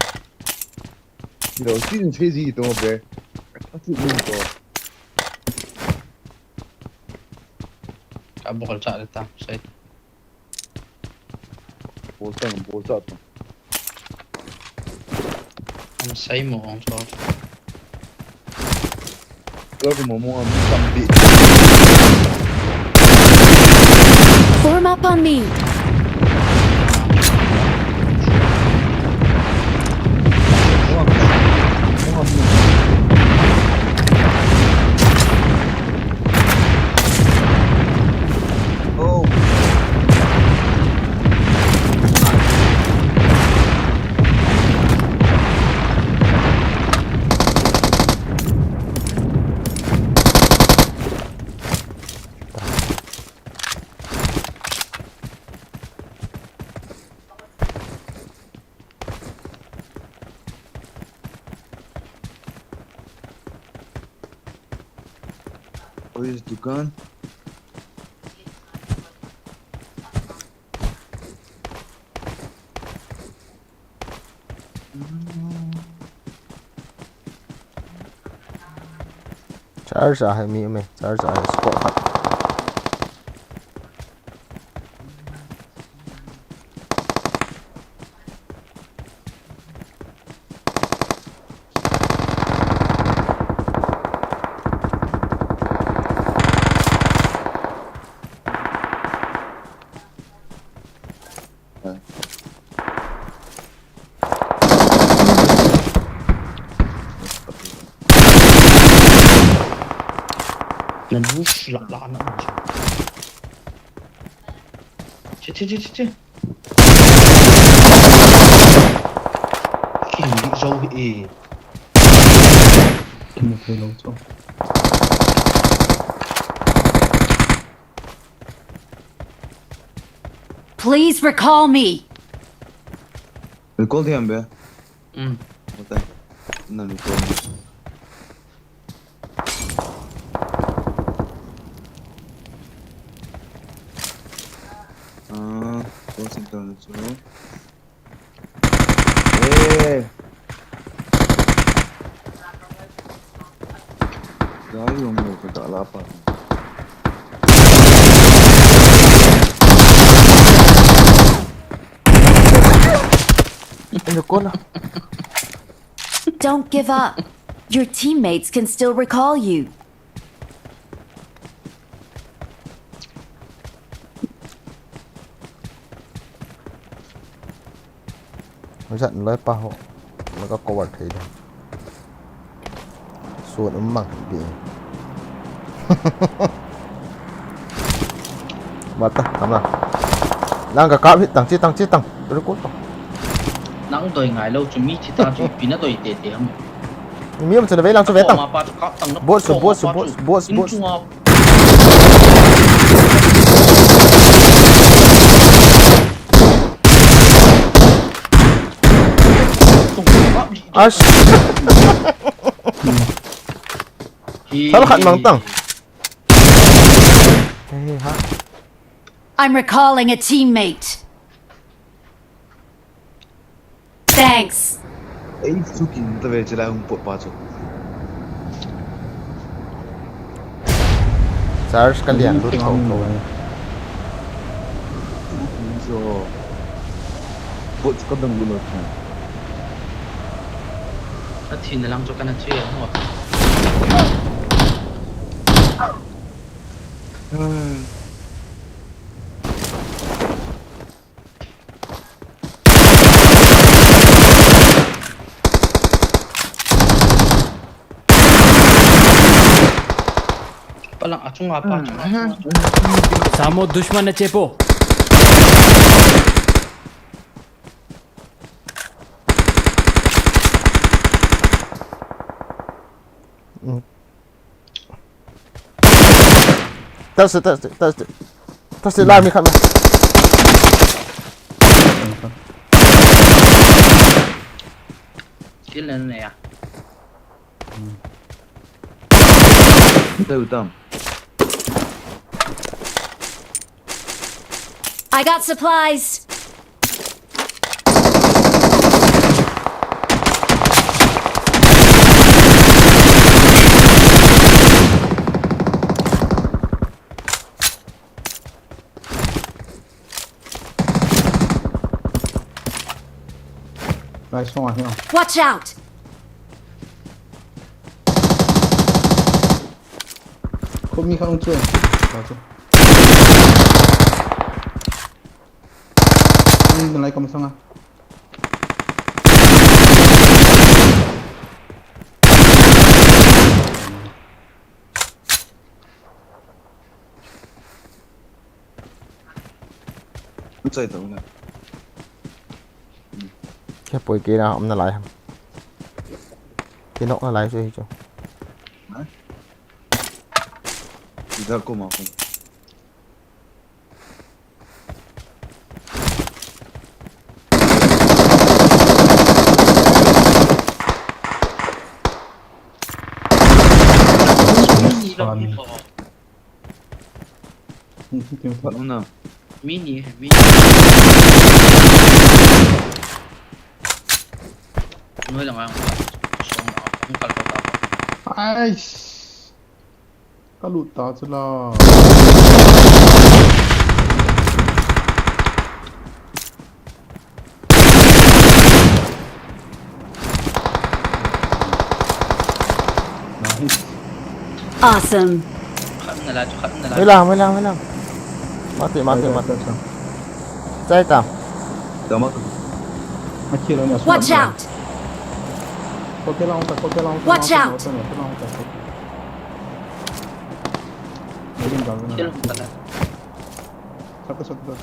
Lo, tin se ji to be. Ka ti ni to. Ka bol cha ta, sai. Bol ta, bol cha ta. Am sai mo ong so. Lo ko mo mo am tam bi. Form up on me. Where is Dukan? Charge a hai mi me, charge a hai squad khat. Na nu sula la na. Che, che, che, che, che. King di zo hi e. King di zo. Please recall me. Recall thiam be. Hmm. What the? Na recall. Ah, call center na chu. Eh. Gai jong lo ka da la pa. Ano ko na? Don't give up. Your teammates can still recall you. Jat loi pa ho. Laga cover thei da. Sun um mang pi. Mata, ama. Lang ka kap hit tang, chi tang, chi tang. Ru ko tang. Nang doi ngai lo chu mi chi ta chu pi na doi te te ham. Mi am chu na ve lang chu ve tang. Ma pa chu kap tang na. Bot su, bot su, bot su, bot su, bot su. Ash. Thal khat mang tang. Hey, ha. I'm recalling a teammate. Thanks. Ei, chu kin ta ve chila hung pot pa chu. Charge ka lian lut tho tho. So, pot chu ka dang lut tho. A thin lang chu ka na chui a mo. Hmm. Palang achunga pa, achunga, achunga, achunga. Samo dushman na chepo. Mm. Tase, tase, tase. Tase la mi khat na. Kill na ne ya. Teu tam. I got supplies. Nice one here. Watch out! Khumi kha ung chu. Kha chu. Ni nalai kam sanga. Chai tau na. Khe poi ke na, um nalai ham. Ke nok nalai chu hi chu. Hả? Idhar ko ma ko. Mini lang ni ko. Mini, mini. Noi lang ang song ang kal ko ta. Ais. Ka lut ta chu la. Nice. Awesome. Khat na la chu, khat na la. Mai lang, mai lang, mai lang. Mati, mati, mati. Chai ta. Watch out! Watch out! Watch out! Watch out! Watch out! Kin dal na. Kin dal na. Sat, sat, sat.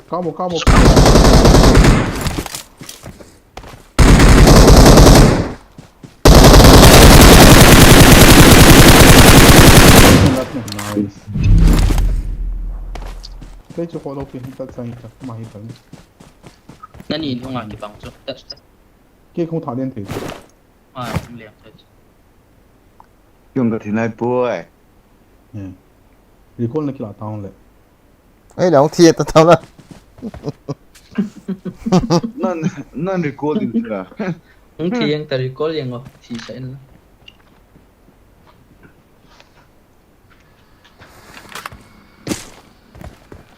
Kamo, kamo, kamo. Nice. Kei chu kho lo pi hin tat sang hi ta, ma hi ta. Nani in hung a kibang chu. Tat, tat. Kei kho tha den thei. A, hung liang thei chu. Yung ka thinai poi. Recall na kila ta hung le. Ei, nang thi ta ta la. Nan, nan recall din sira. Hung thi yang ta recall yang o, thi sa in la.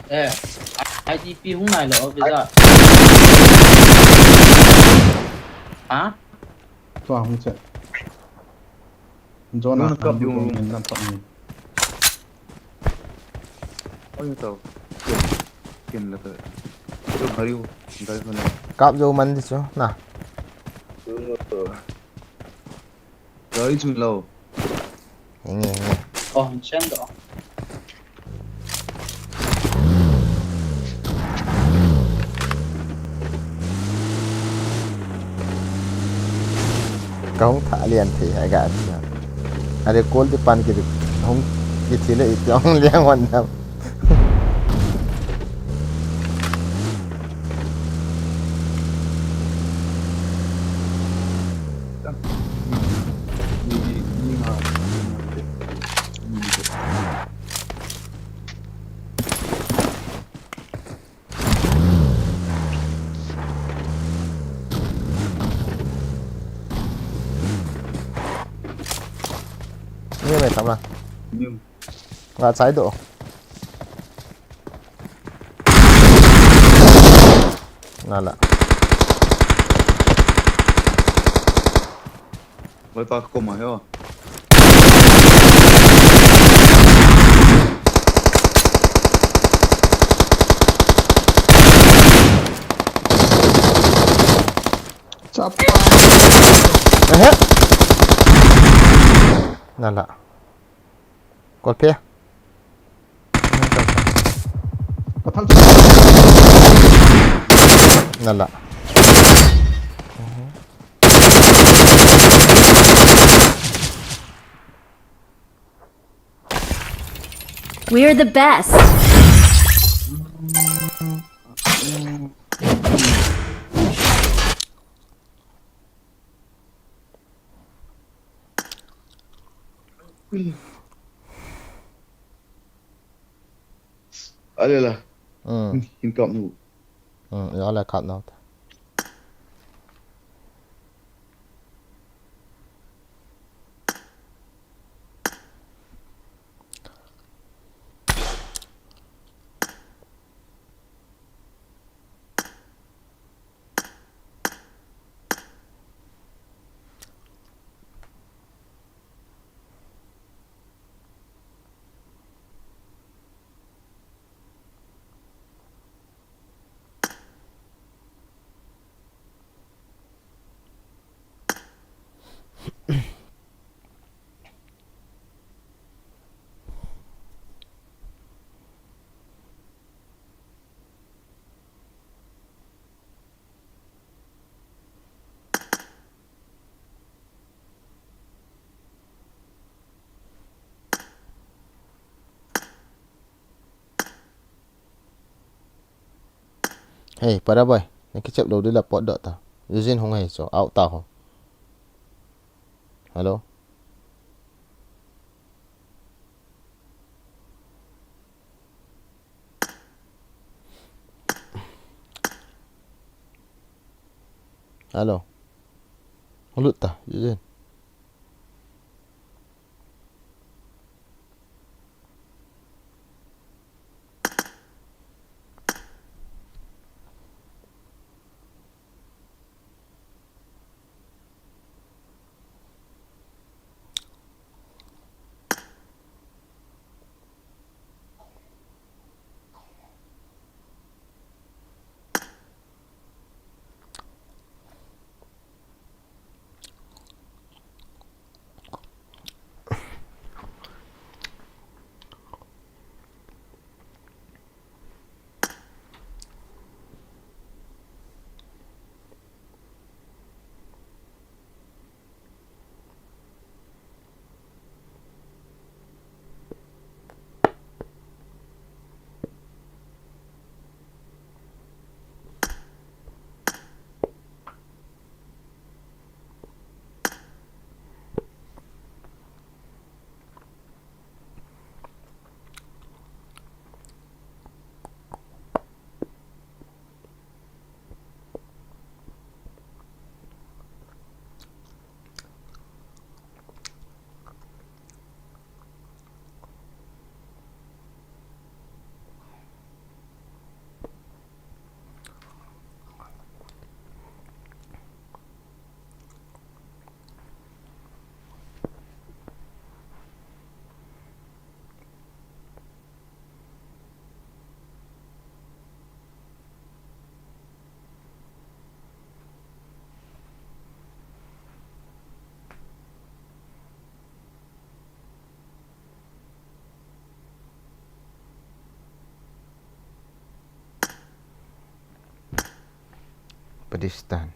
Eh, I D P hung nai lo, visa. Ha? Tua hung che. Jonah, Jonah kap kap yung yung. Min dan tak ni. Oi, tau. Kin, kin la ta. Yo, gari, gari ko na. Kap jo man di chu, na. Gari chung lo. Hinge, hinge. Oh, chen do. Ka hung tha lian thei hai ga tia. Are kol di pan ki di hung ki thi le i ti hung liang wan nam. Ni mai tam la. Ni. Nga chai do. Nala. Loi pa ko ma yo. Chapa. Ehe. Nala. Kol phe. Nala. We're the best. Alela. Hmm. Hin kap nu. Hmm, ya le kap nu. Hey, para boy, na kichep lou ding la pot doh ta. Eugene hung hi chu, out ta ho. Hello? Hello. Hung lut ta, Eugene. Kurdistan.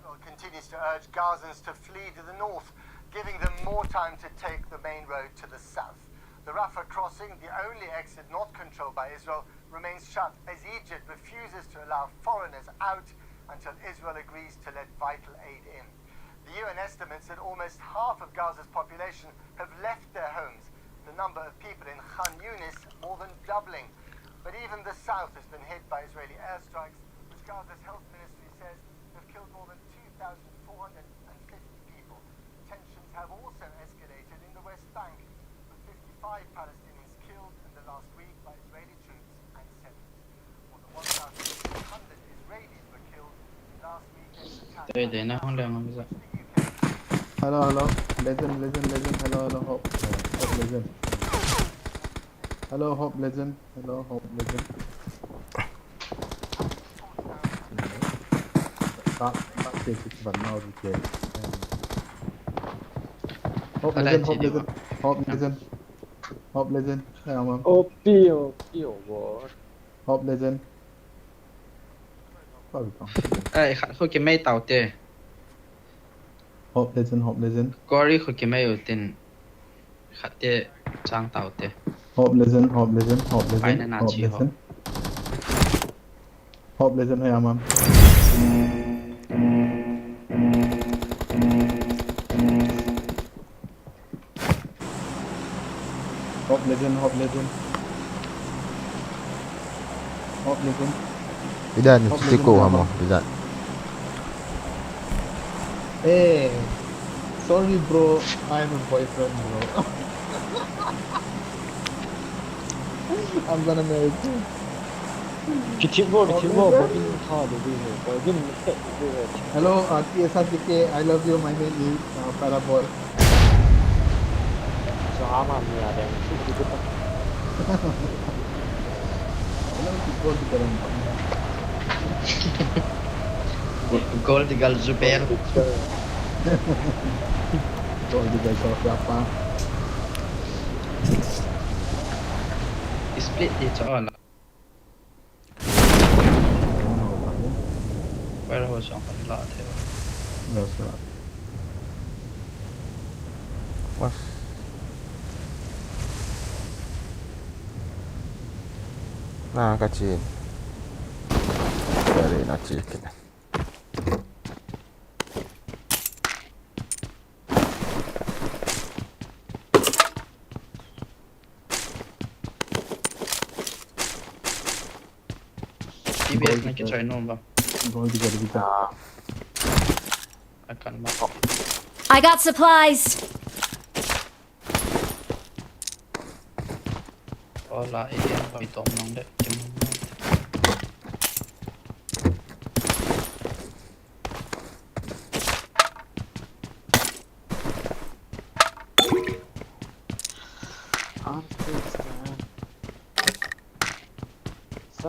Israel continues to urge Gazans to flee to the north, giving them more time to take the main road to the south. The Rafah crossing, the only exit not controlled by Israel, remains shut as Egypt refuses to allow foreigners out until Israel agrees to let vital aid in. The U N estimates that almost half of Gaza's population have left their homes, the number of people in Khan Yunis more than doubling. But even the south has been hit by Israeli airstrikes, which Gaza's health ministry says have killed more than two thousand four hundred fifty people. Tensions have also escalated in the West Bank, with fifty-five Palestinians killed in the last week by Israeli troops and seven. More than one thousand six hundred Israelis were killed last weekend's attack. Dei, dei, na hong le ngam za. Hello, hello. Legend, legend, legend. Hello, hello, Hope. Hope, legend. Hello, Hope, legend. Hello, Hope, legend. Start, start, six, six, one, now, okay. Hope, legend, Hope, legend. Hope, legend. Hope, legend. Hey, I'm on. Hope, Hope, Hope, Hope, legend. Ai, khat khu kimei tau te. Hope, legend, Hope, legend. Quarry khu kimei u tin. Khat te chang tau te. Hope, legend, Hope, legend, Hope, legend. Ai, na, na, Hope, chi ho. Legend. Hope, legend, hey, I'm on. Hope, legend, Hope, legend. Hope, legend. Bidan, Hope, legend, siko hamo, bidan. Eh, sorry, bro. I have a boyfriend, bro. I'm gonna marry you. Kithi bo, kithi bo, bo in tha de de, bo in tha de de. Hello, uh, T S R T K, I love you. My name is, uh, Parabol. So, ama mi a deng. Hello, football to Parabol. Gold digger Zubair. Gold digger Sofiapa. Split di cho la. Warehouse jong kan la the. Yes, sir. Was. Na ka chi. Very na chi. T V S na kichoi nom ba. Gold digger, gold digger. Ah. I can't mark. I got supplies. Hola, area hoi tom nong de. Kim.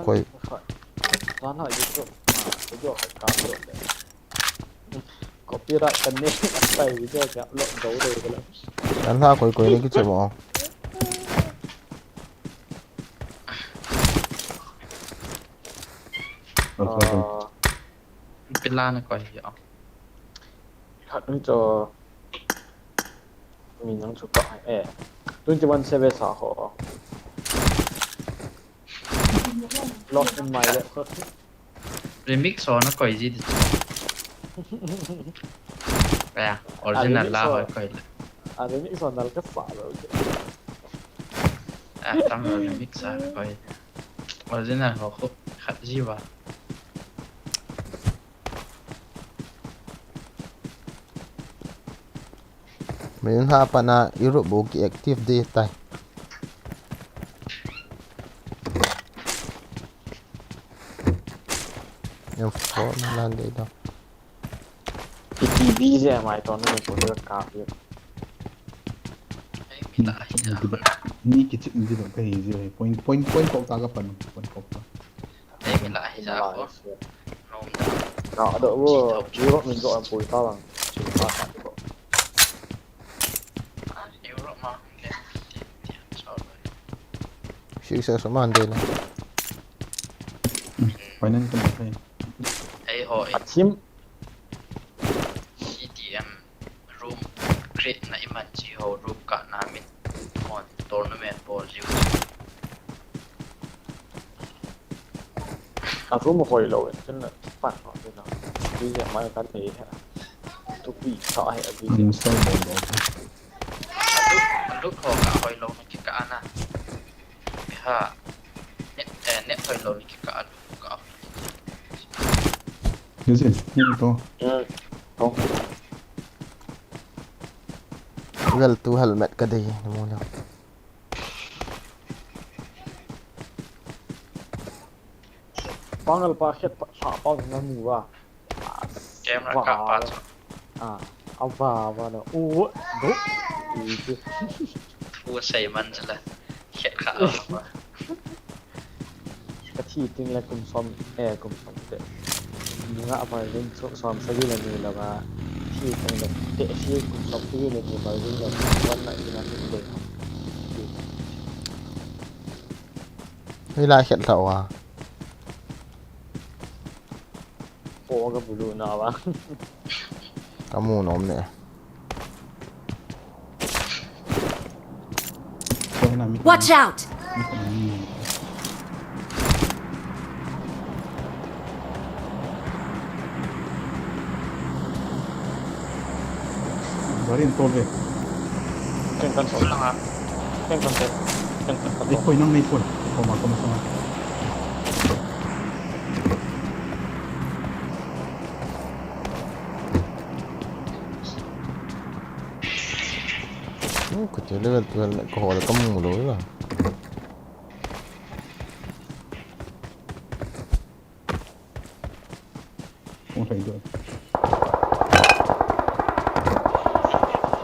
Koi. Copyright kan ne, sai video ka upload do de ka la. An ha koi koi ne kiche mo. Ah. Pila na koi ya. Khat ni cho. Mi nang chu ka, eh. Twenty-one seven sa ho. Lost in my left. Remix ho na koi ji di. Ya, original la ho koi le. A remix ho nal ka sa lo. Atam lo le mix a koi. Original ho khu khat ji ba. Min ha pana Europe bo ki active de tai. Em phone lan de do. Iti bi je mai ton ne ko de ka bi. Ni kichim ji do ka hi je point point point ko ta ka pan point ko ta. Ei, mi la hi ja ko. Nom da. Na do wo, Europe min do an pui ta lang. Chi pa ta ko. Europe ma. Six S man de na. Finance ko ma. Ei ho. Achim. C D M room create na iman chi ho room ka na min. Mon tournament bol jiu. A room hoi lo in, chun na pan ho, chun na. Bi je mai kan nei ha. Tu pi sa he a bi je. Install bol lo. Look, look ho ka hoi lo na ki ka na. Ha. Net, eh, net hoi lo na ki ka na. Ka. Is it? Net to. Hmm. To. Well, tu helmet ka dei, mo na. Pangal pa khet pa, pa, pa na mu va. Camera ka pa chu. Ah, ava, ava na. U, do. U, do. U sei man chu la. Khet kha. Ka thi ting le kum som, eh, kum som te. Nga pa rin som, som sagi le ni la ba. Thi ting le te si kum som sagi le ni ba rin le wan na ina ni le. Hei lai khet tha wa. Po ka bulu na ba. Ka mu nom ne. Watch out! Gari in tol ve. Ken kan tol. Ken kan tol. Ken kan tol. Ei, koi nang nei koi. Koma, koma, koma. Kati level twelve ko hol ka mu lo la. Kong thei do.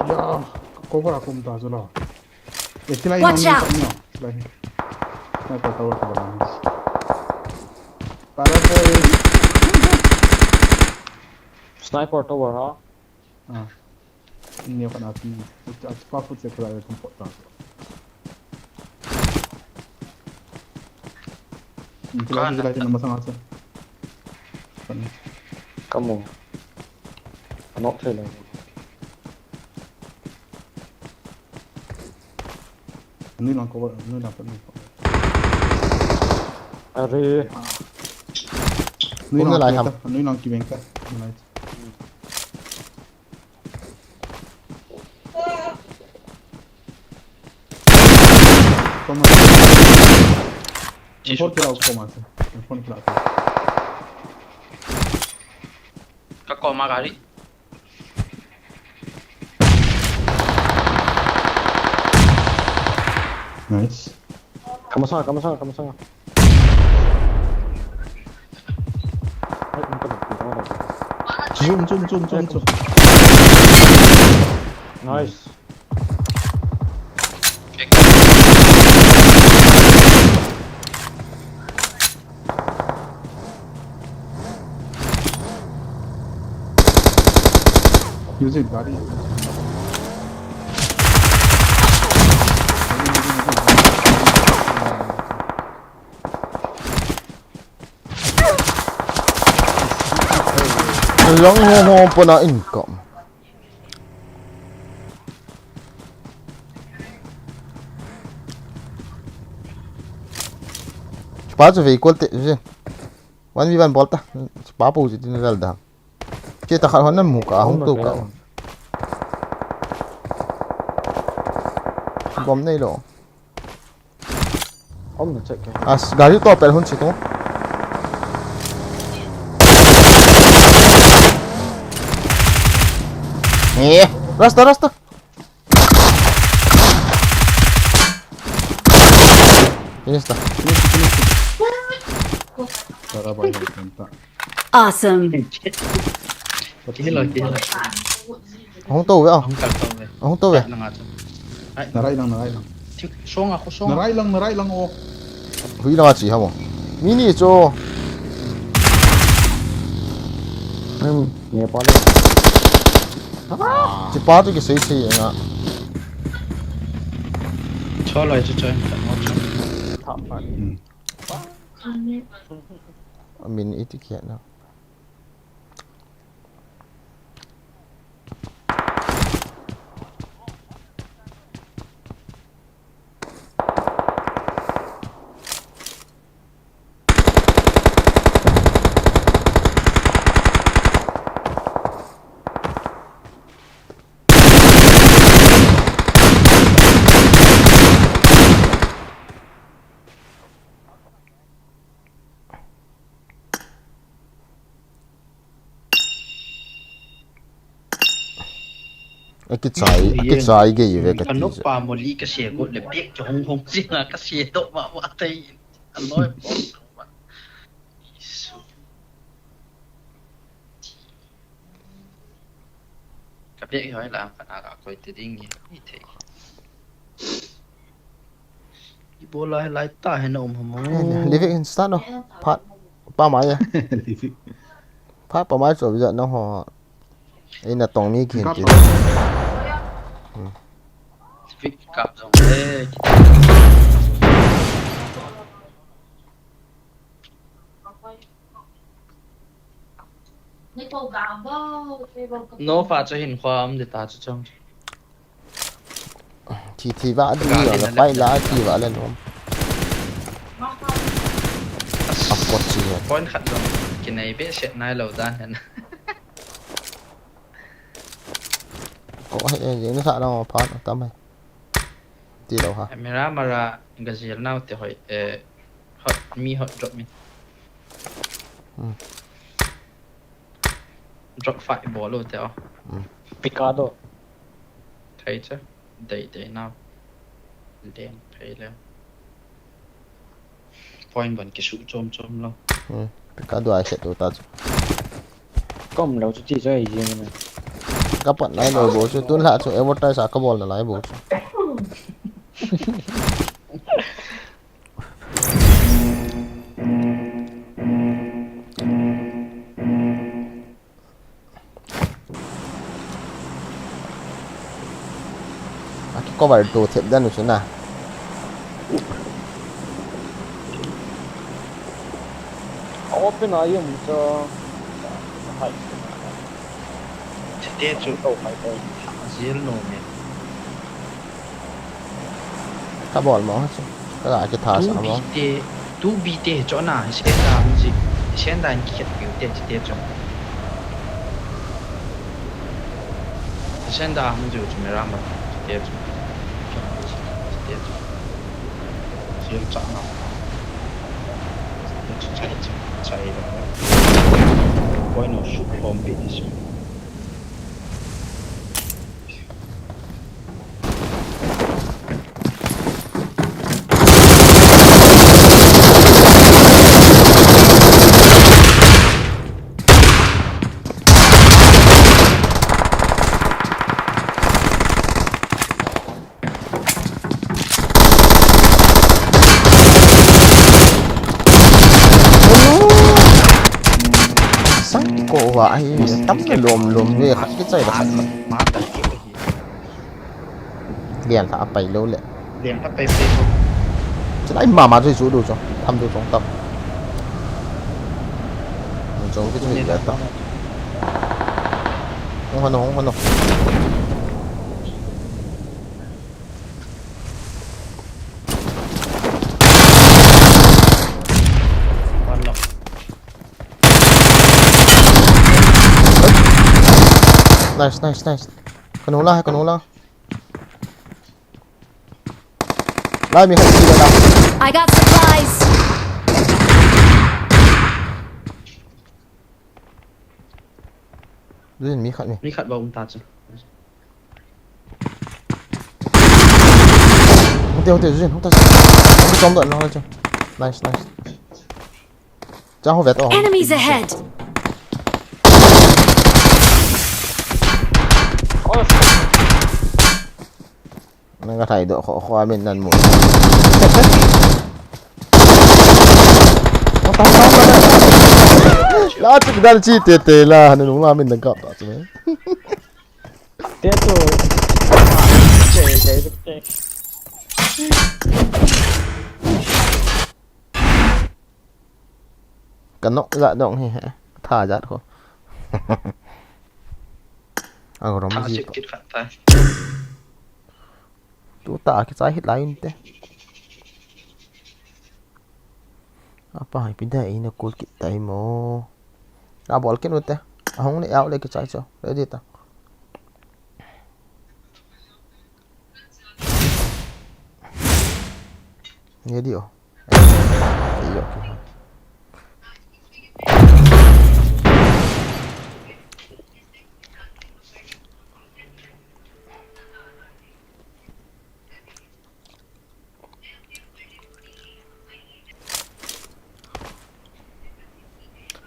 Ya, cover a kum ta zo la. Watch out! Sniper tower ha. Ah. Ni kana ti. Achi pa fu che kala ko pota. Ni kala ni kala ni masang asa. Kamu. Anok thei lo. Nui lang ko, nui lang ko, nui lang ko. Are. Nui lang lai ham. Nui lang ki beng ka. Nui lang. Koma. Phone kila koma se. Phone kila. Ka koma gari. Nice. Kamasanga, kamasanga, kamasanga. Zoom, zoom, zoom, zoom, zoom. Nice. Use it, gari. Long ho ho pona income. Chupa chu vei kol te je. One v one bol ta. Chupa pu ji tin lal da. Che ta khat hon na mu ka hung tu ka. Bom nei lo. As, gari to pel hun chitu. Eh, rasta, rasta. Finish ta. Tara bai, tara. Awesome. Kihila, kihila. Ahung tou ve, ah. Ahung kal tou ve. Ahung tou ve. Nanga chu. Ai. Narai lang, narai lang. Thik, song a, ko song. Narai lang, narai lang, oh. Hui langa chi ha mo. Mini chu. Hmm. Nepal. Chi pa tu kisei sei nga. Cholo chu choi. Tamo chu. Tamo. Hmm. Amin iti kiat na. Akichai, akichai gei ve kati. Anupa moli kase got le bek kihong hong jing a kase doh mama thei. Aloi pon. Isu. Ka bek hi hoi la, ka na ka koi te ding hi, hi thei. Ibola hi lai ta hi na um hamo. Livik hin start no. Phat. Pa mai ya. Livik. Phat pa mai chu bijat na ho. Ei na tong mi kin kin. Livik kap jong le. No fa chu hin khua um de ta chu chang. Thi thi va di la pai la thi va le nom. Apot chi ya. Point khat jong kinai be set nai lo dan hen. Ko he e ni sa la pha tam he. Ti lo ha. Mera mara gazil nau te hoi e hot mi hot drop mi. Hmm. Drop fight bol u te o. Hmm. Picado. Thei che. Dei dei nau. Den phei le. Point ban kisu chom chom lo. Hmm. Picado ai set u ta chu. Kom lo chu ti chu ai jing na. Ka pat nai lo bo chu tun la chu advertise a ka bol na lai bo chu. Aki cover to thep dan u chu na. Open a yum cho. Hai. Chite chu to hai to. Zil no me. Ka bol mo chu. Ka ga kitha sa mo. Tu bi te, tu bi te chu na, sen da hung ji. Sen da in khet piu te chite chu. Sen da hung ji chu mera ma chite chu. Chite chu. Zil cha na. Chai chai chai. Koi no su khom pi ni su. Sang ko wa ai tam na lom lom ve khat kichai la khat. Lian tha pai lo le. Lian tha pai pai lo. Chulai mama chu chu du chu. Tham du chong tam. Chong ki chu ni la tam. Hung hano, hung hano. Nice, nice, nice. Kanu la, kanu la. Lai mi khat si la. I got supplies. Zin mi khat mi. Mi khat ba um ta chu. Hung te, hung te, Zin, hung ta. Hung te, hung ta, hung ta. Nice, nice. Chang ho vet o. Enemies ahead. Nang ka thai do kho kho amin nan mu. La chik dal chi te te la, nung la min nang kap ta chu. Te tu. Ka nok jat dong hi he. Tha jat ko. Agrom ji ko. Tu ta kichai hit lai inte. Apa hai pida ina kul kit tai mo. A bol kin ute. Ahong le au le kichai cho. Ready ta. Ready o.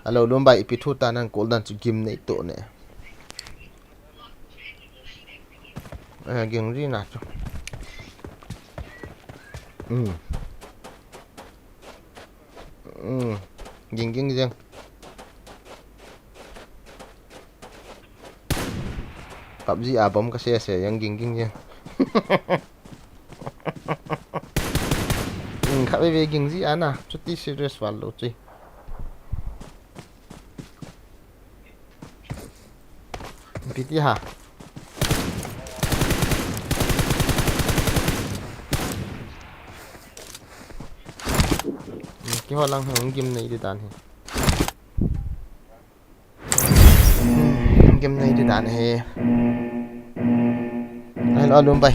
Hello, Lumbai, ipi thu ta nang call dan chu gim nei to ne. Eh, ging ri na chu. Hmm. Hmm. Ging ging jeng. PUBG a bom ka se se yang ging ging jeng. Hmm, kha ve ve ging ji ana, chuti serious val lo chi. Piti ha. Ki ho lang hung gim nei di dan hi. Gim nei di dan hi. Ai lo Lumbai.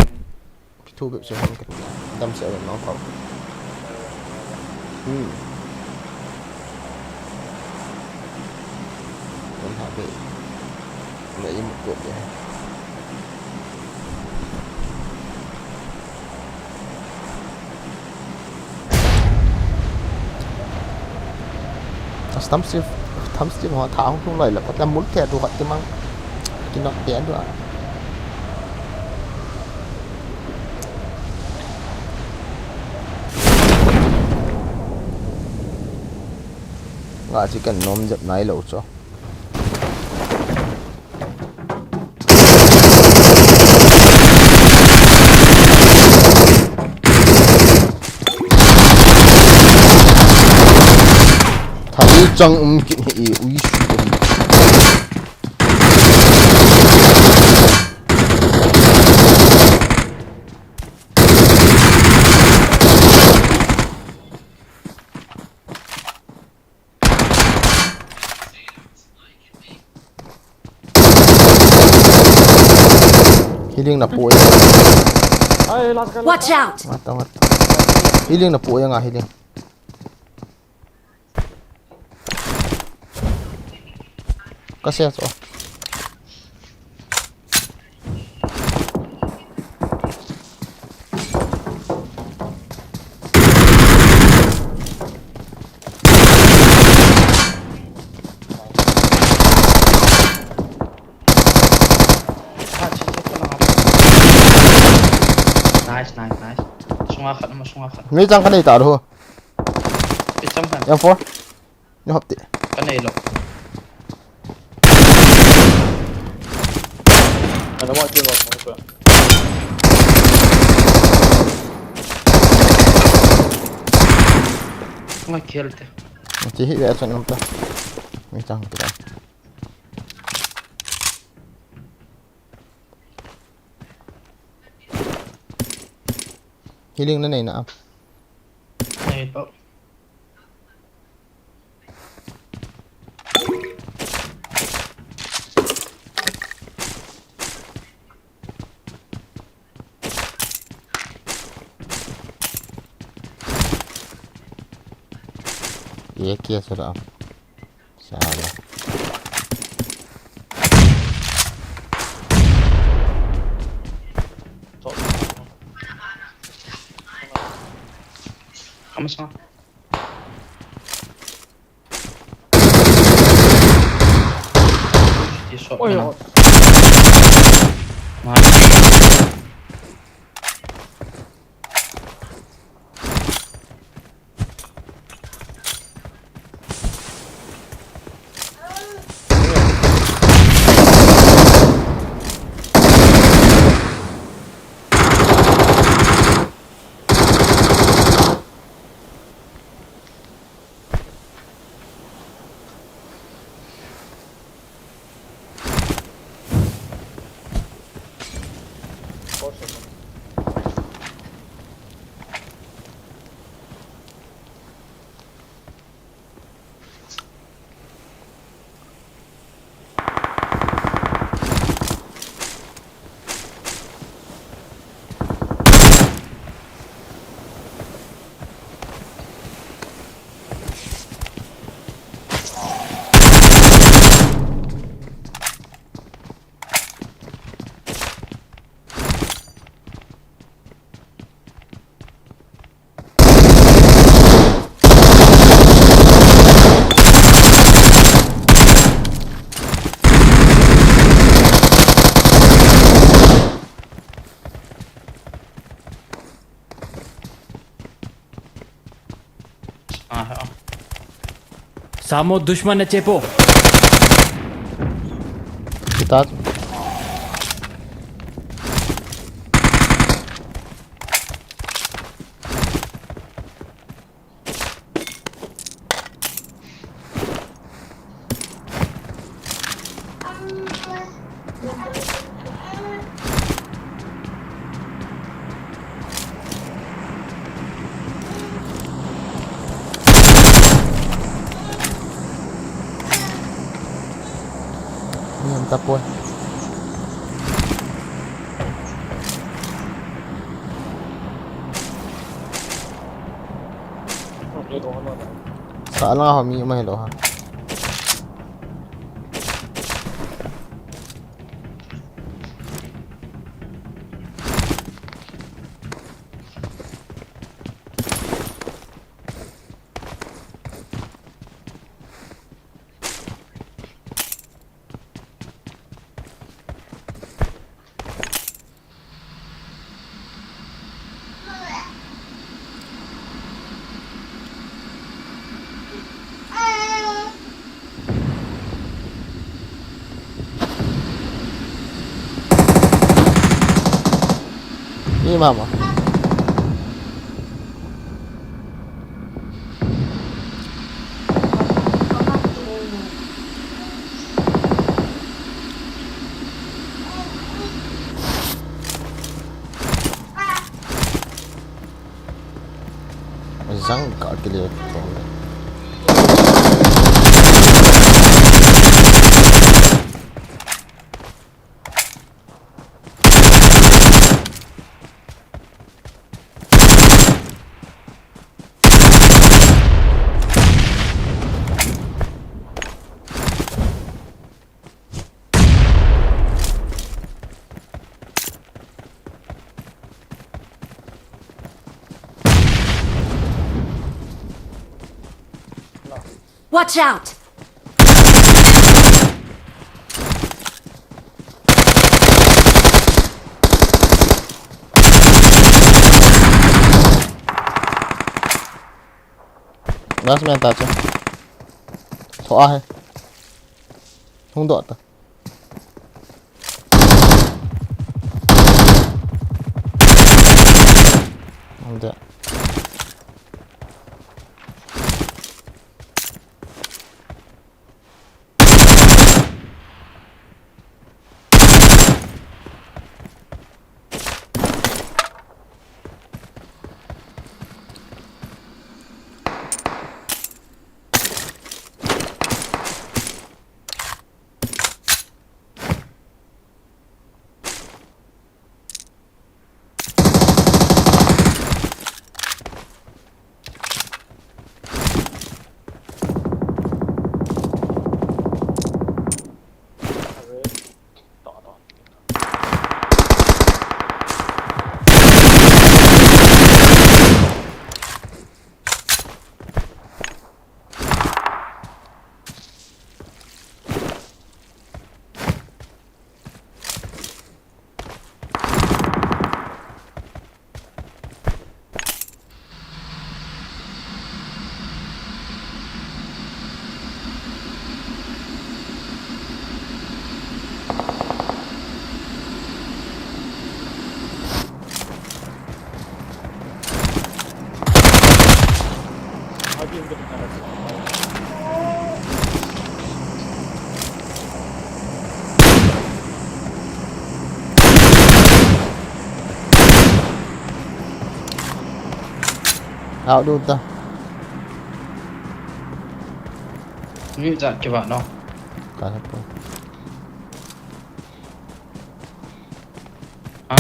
Thu bep se hon ka dam se wen nong pau. Hmm. Kon ha be. Nei mu ko be. Custom shift, custom shift ho tha hung tung loi la, ko ta mul te du khat ti mang. Ki nok te du a. Nga chi kan nom jep nai lo cho. Thal chang um kit hi ui su. Healing na pu e. Ai, last guy. Watch out! Mata, mata. Healing na pu e nga healing. Ka se cho. Nice, nice, nice. Sunga khat, ma sunga khat. Mi chang ka nei ta ru. Icham khat. Yang four. Ni hop ti. Ka nei lo. Ada mo tin mo ko. Nga khel te. Ti hi ve chan um ta. Mi chang ti. Healing na nei na. Nei to. Kia, kia, sala. Sala. Kamu sa? Oi, oi. Samo dushman na chepo. Kita. Yan tapoi. Sa lang ho mi mai lo ha. Ni mama. Zang ka kile. Watch out! Last man ta chu. Tho a hai. Hung doh ta. Hung doh. Out dun ta. Ni ja ke ba no. Ka sa po. Ah.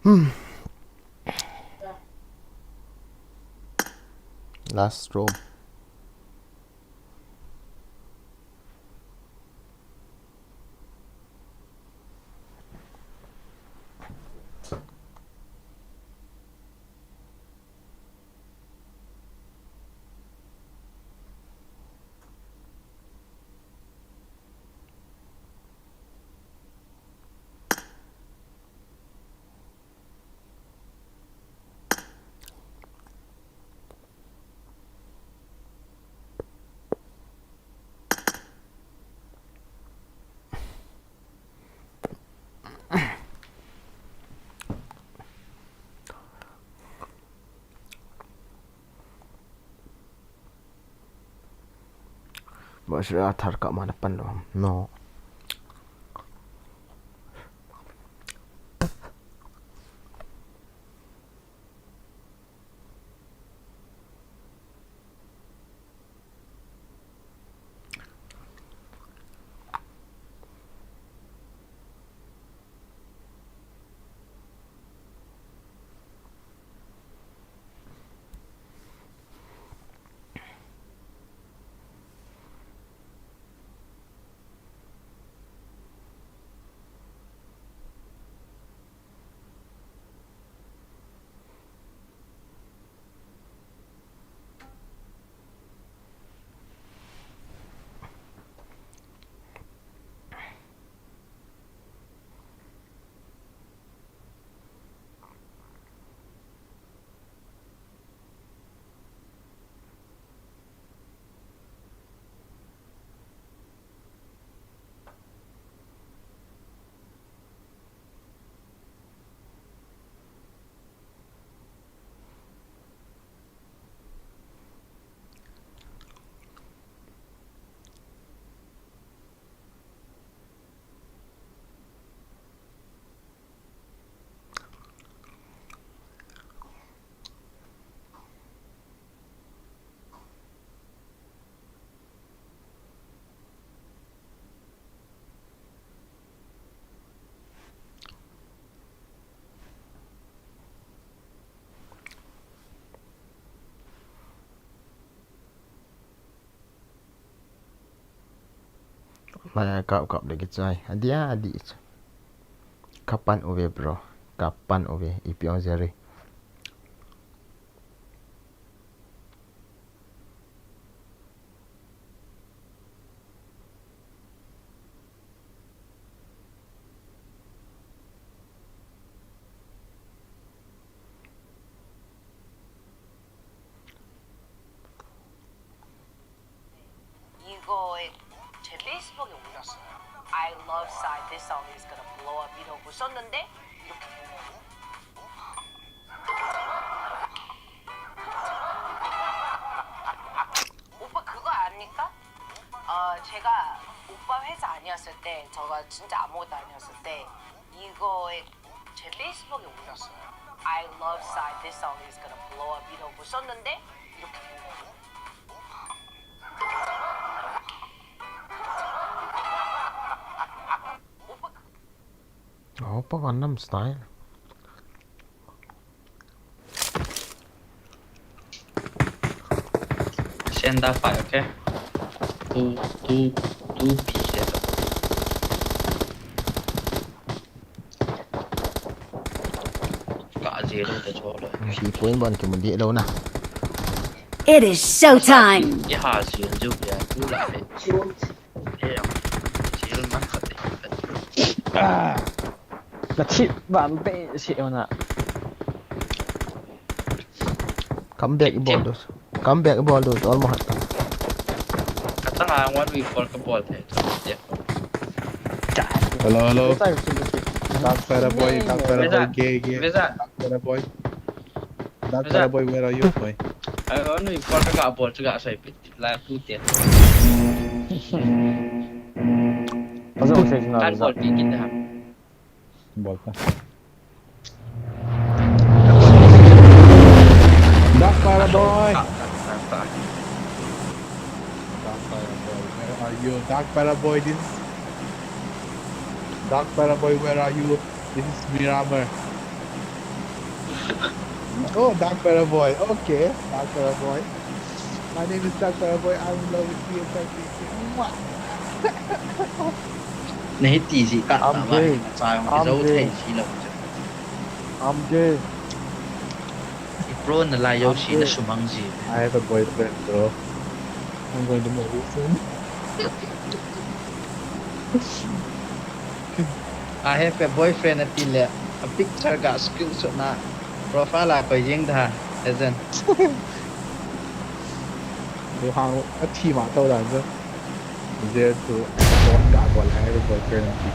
Hmm. Last room. Masih ada thar ka mana pan lo. No. Maya kap kap lagi chai. Adia adi. Kapan uve bro. Kapan uve ipi ong jeri. 이거에 제 페이스북에 올렸어요. I love Psy. This song is gonna blow up 이러고 썼는데 이렇게 된 거예요. 오빠 그거 아닙니까? 어, 제가 오빠 회사 아니었을 때, 저가 진짜 아무것도 아니었을 때 이거에 제 페이스북에 올렸어요. I love Psy. This song is gonna blow up 이러고 썼는데 이렇게 된 거예요. 오빠 그 Oppa Gangnam Style. Senda five, okay? Two, two, two P. Ka zero te cholo. Three point ban ke mandi lo na. It is show time. Ye ha zero ju ya tu la. Ye ya. Zero man ka te. Ah. Ka chip ban pe si ona. Come back i bol dos. Come back i bol dos. All mo hat. Kata nga one v four ka bol the. Hello, hello. Dark Para boy, Dark Para boy, gay, gay. Dark Para boy. Dark Para boy, where are you, boy? One v four ka bol chu ka sai pit la pu te. Kan bol pi kin da. Bol ta. Dark Para boy. Dark Para boy, where are you? Dark Para boy, this is Dark Para boy, where are you? This is Miramar. Oh, Dark Para boy. Okay, Dark Para boy. My name is Dark Para boy. I'm in love with T S R P K. Mwah. Nahi ti ji ka ta ba na cha yong ki zo thei ji lo. I'm gay. I pro na lai yo si na sumang ji. I have a boyfriend, bro. I'm going to marry soon. I have a boyfriend ati le a picture ga screenshot na profile a koi jing da, Ezen. Lu hang a thi ma tau dan chu. Zero to one ka bol hai boyfriend ati.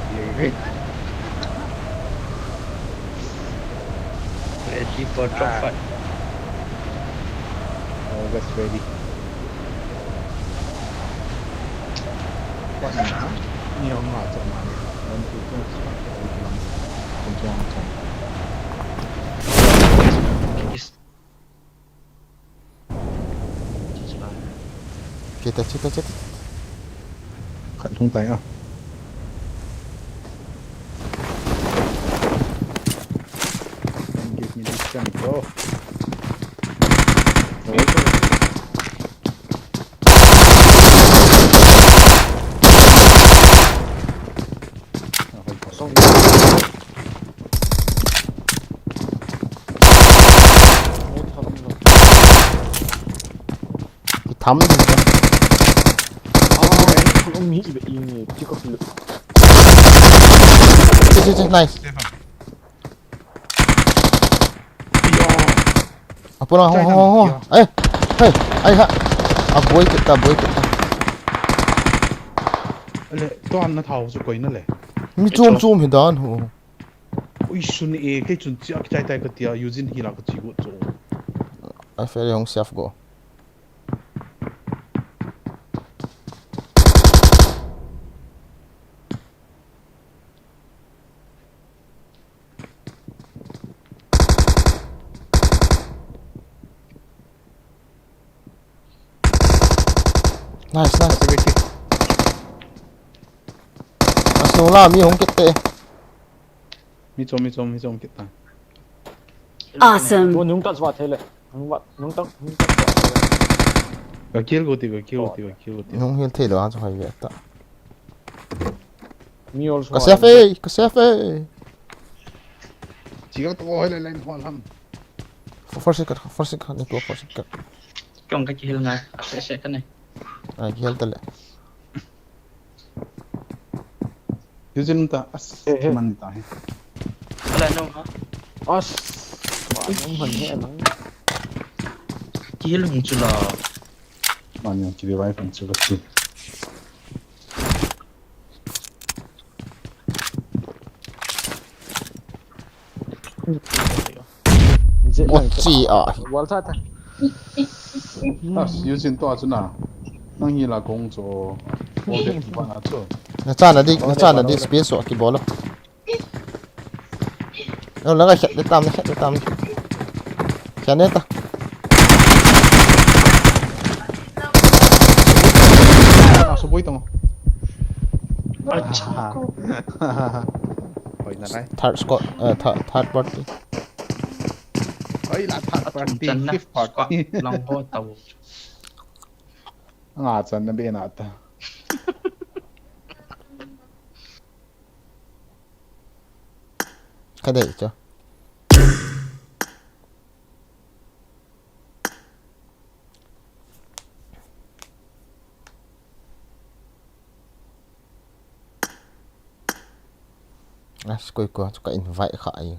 Ready for top five. Always ready. What na? Ni hong ma cha ma ni. One, two, three, four, five, six, seven, eight, nine, ten, twelve, thirteen. Kita, kita, kita. Khat lhung tai a. Don't give me this gun, bro. Ki tham ni ka. Ah, um hi be ini, pick up. Nice. Apura, ho, ho, ho. Eh, hey, ai ha. A boi kita, boi kita. Le, to an na thau chu koi na le. Mi chom chom hi dan ho. Ui, sun e, kei chun chia kitai tai ka tia, Eugene hi la ka chi go chu. Ai fe le hong siaf go. Nice, nice. Asung la mi hung kit te. Mi chom, mi chom, mi chom kit ta. Awesome. Tu nung tat swa thei le. Nung vat, nung tat, nung tat swa thei le. Ka kill go ti, ka kill go ti, ka kill go ti. Nung heal thei lo, a chu hai ve ta. Mi ol swa. Ka safe, ka safe. Chi ka to hai le line hol ham. Force ka, force ka, ni tu force ka. Kong ka kill ngai, a se se ka nei. Ai, kill ta le. Eugene ta, as, eh, eh. Man ta he. Ala no ha. As. Wa no man he man. Kill hung chu la. Man yang ki revive hung chu la chu. Ochi a. Wal sa ta. As, Eugene to a chu na. Nang hi la kong chu. Obe ba na chu. Na cha na di, na cha na di space so ki bolo. No, la ka chat de tam, chat de tam. Chat ne ta. Na so boi tong. Acha. Boi na nai. Third squad, eh, third, third party. Oi, la third party, fifth party. Lang ho tau. Nga chan na be na ta. Ka dei chu. As koi ko chu ka invite kha ai.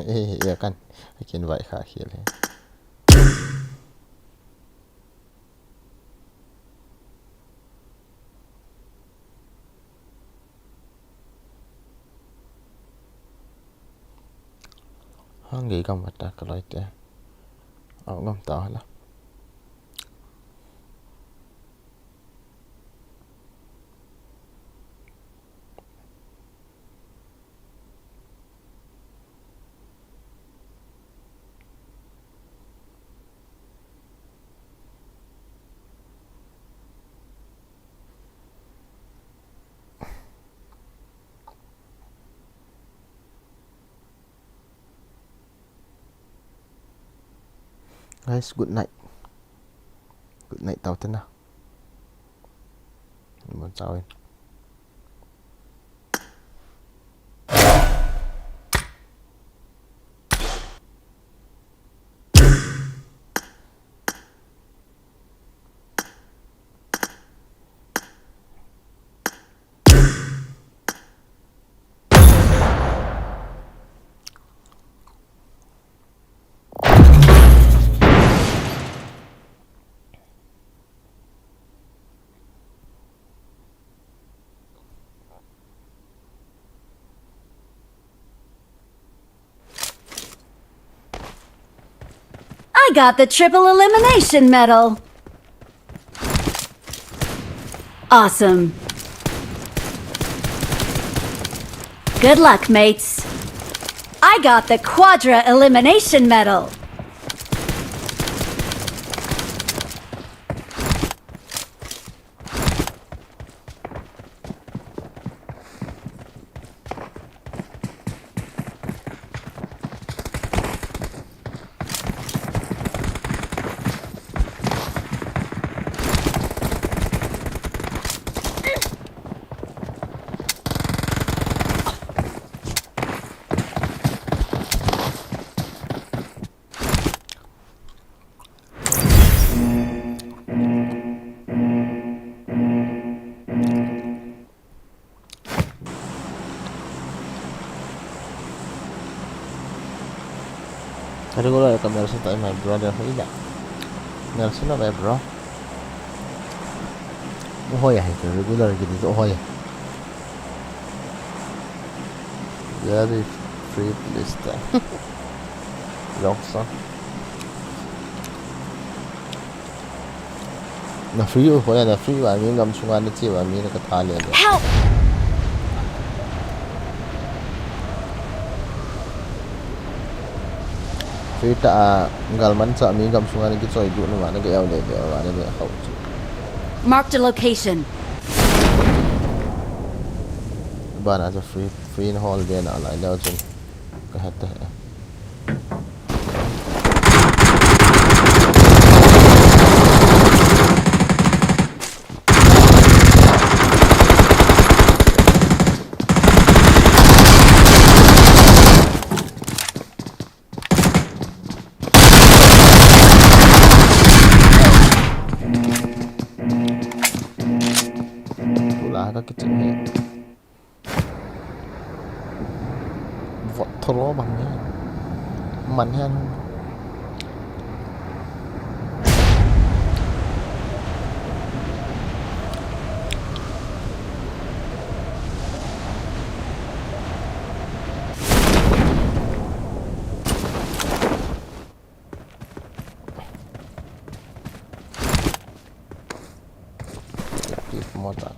Ei, ei, kan. Akin vai kha khel he. Hang gei gam vata ka loi te. Au gam ta hala. Guys, good night. Good night, tau tena. Bon chao in. I got the triple elimination medal. Awesome. Good luck, mates. I got the quadra elimination medal. Regular ka Nelson ta, my brother, hoy da. Nelson na ba, bro? Hoy, ay, regular gini to, hoy. Very free place ta. Long son. Na free u, hoya na free uva, mi gam sunga na che uva, mi na ka tha le le. Help! Free ta a, galman cha mi gam sunga na kichoi du nu va, na ka yau le le va, na le hau chu. Marked a location. Ba na cha free, free na hol de na lai le chun. Ka het ta he. Tula ka kichim he. Vot tholo bang ni. Man hian. Active mode ah.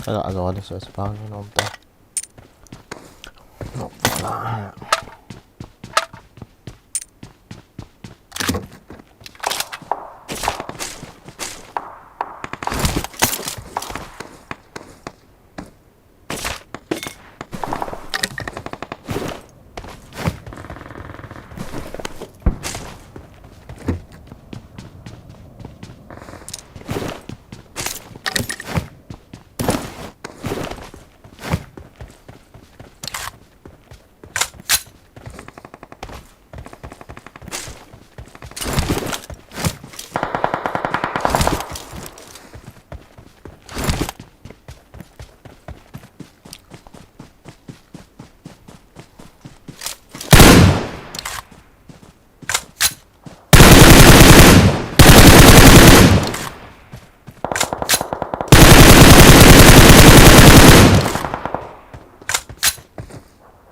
Ala, ala, ala, so, so, pang, nom ta. Nom ta la.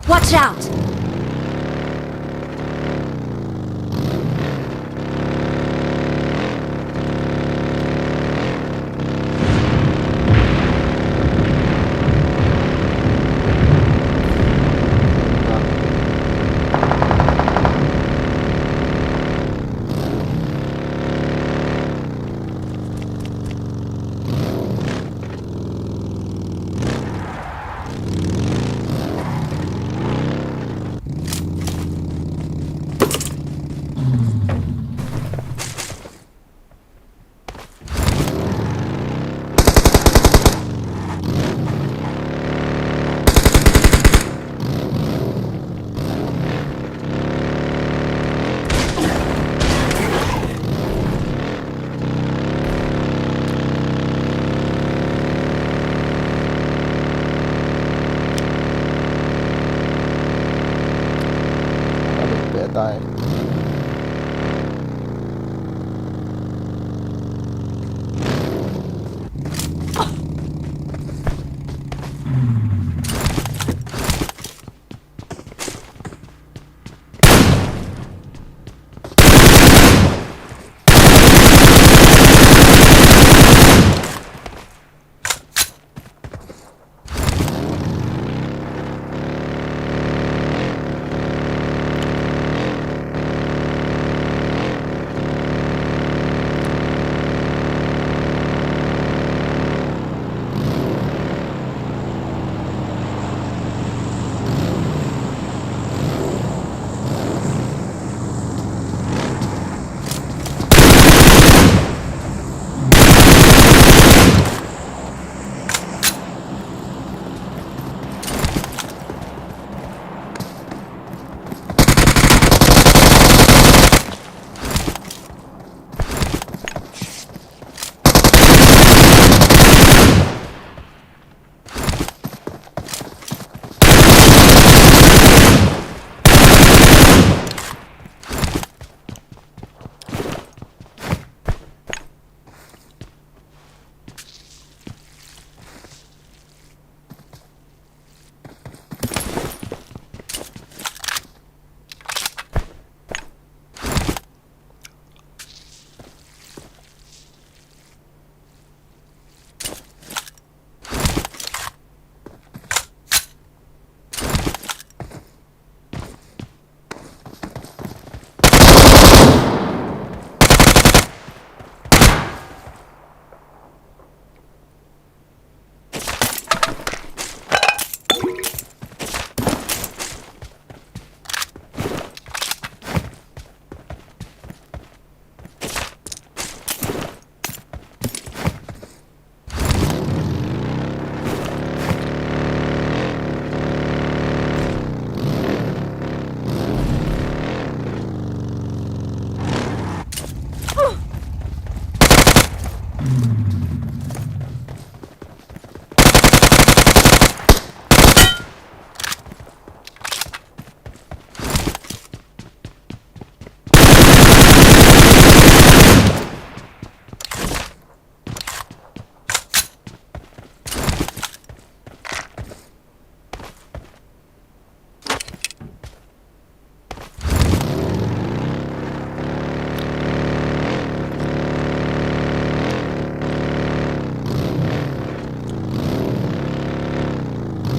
Watch out! Alo, peh tai.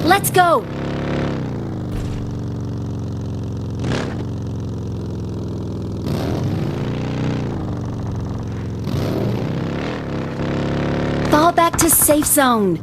Let's go! Fall back to safe zone.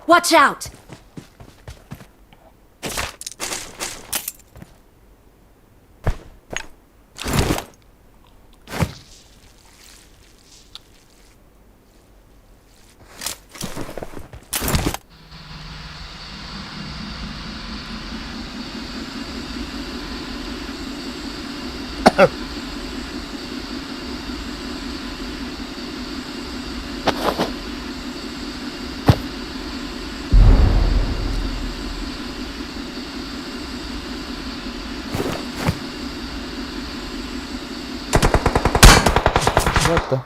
Watch out! What the?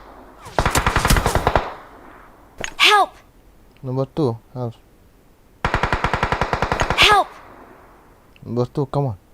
Help! Number two, help. Help! Number two, come on.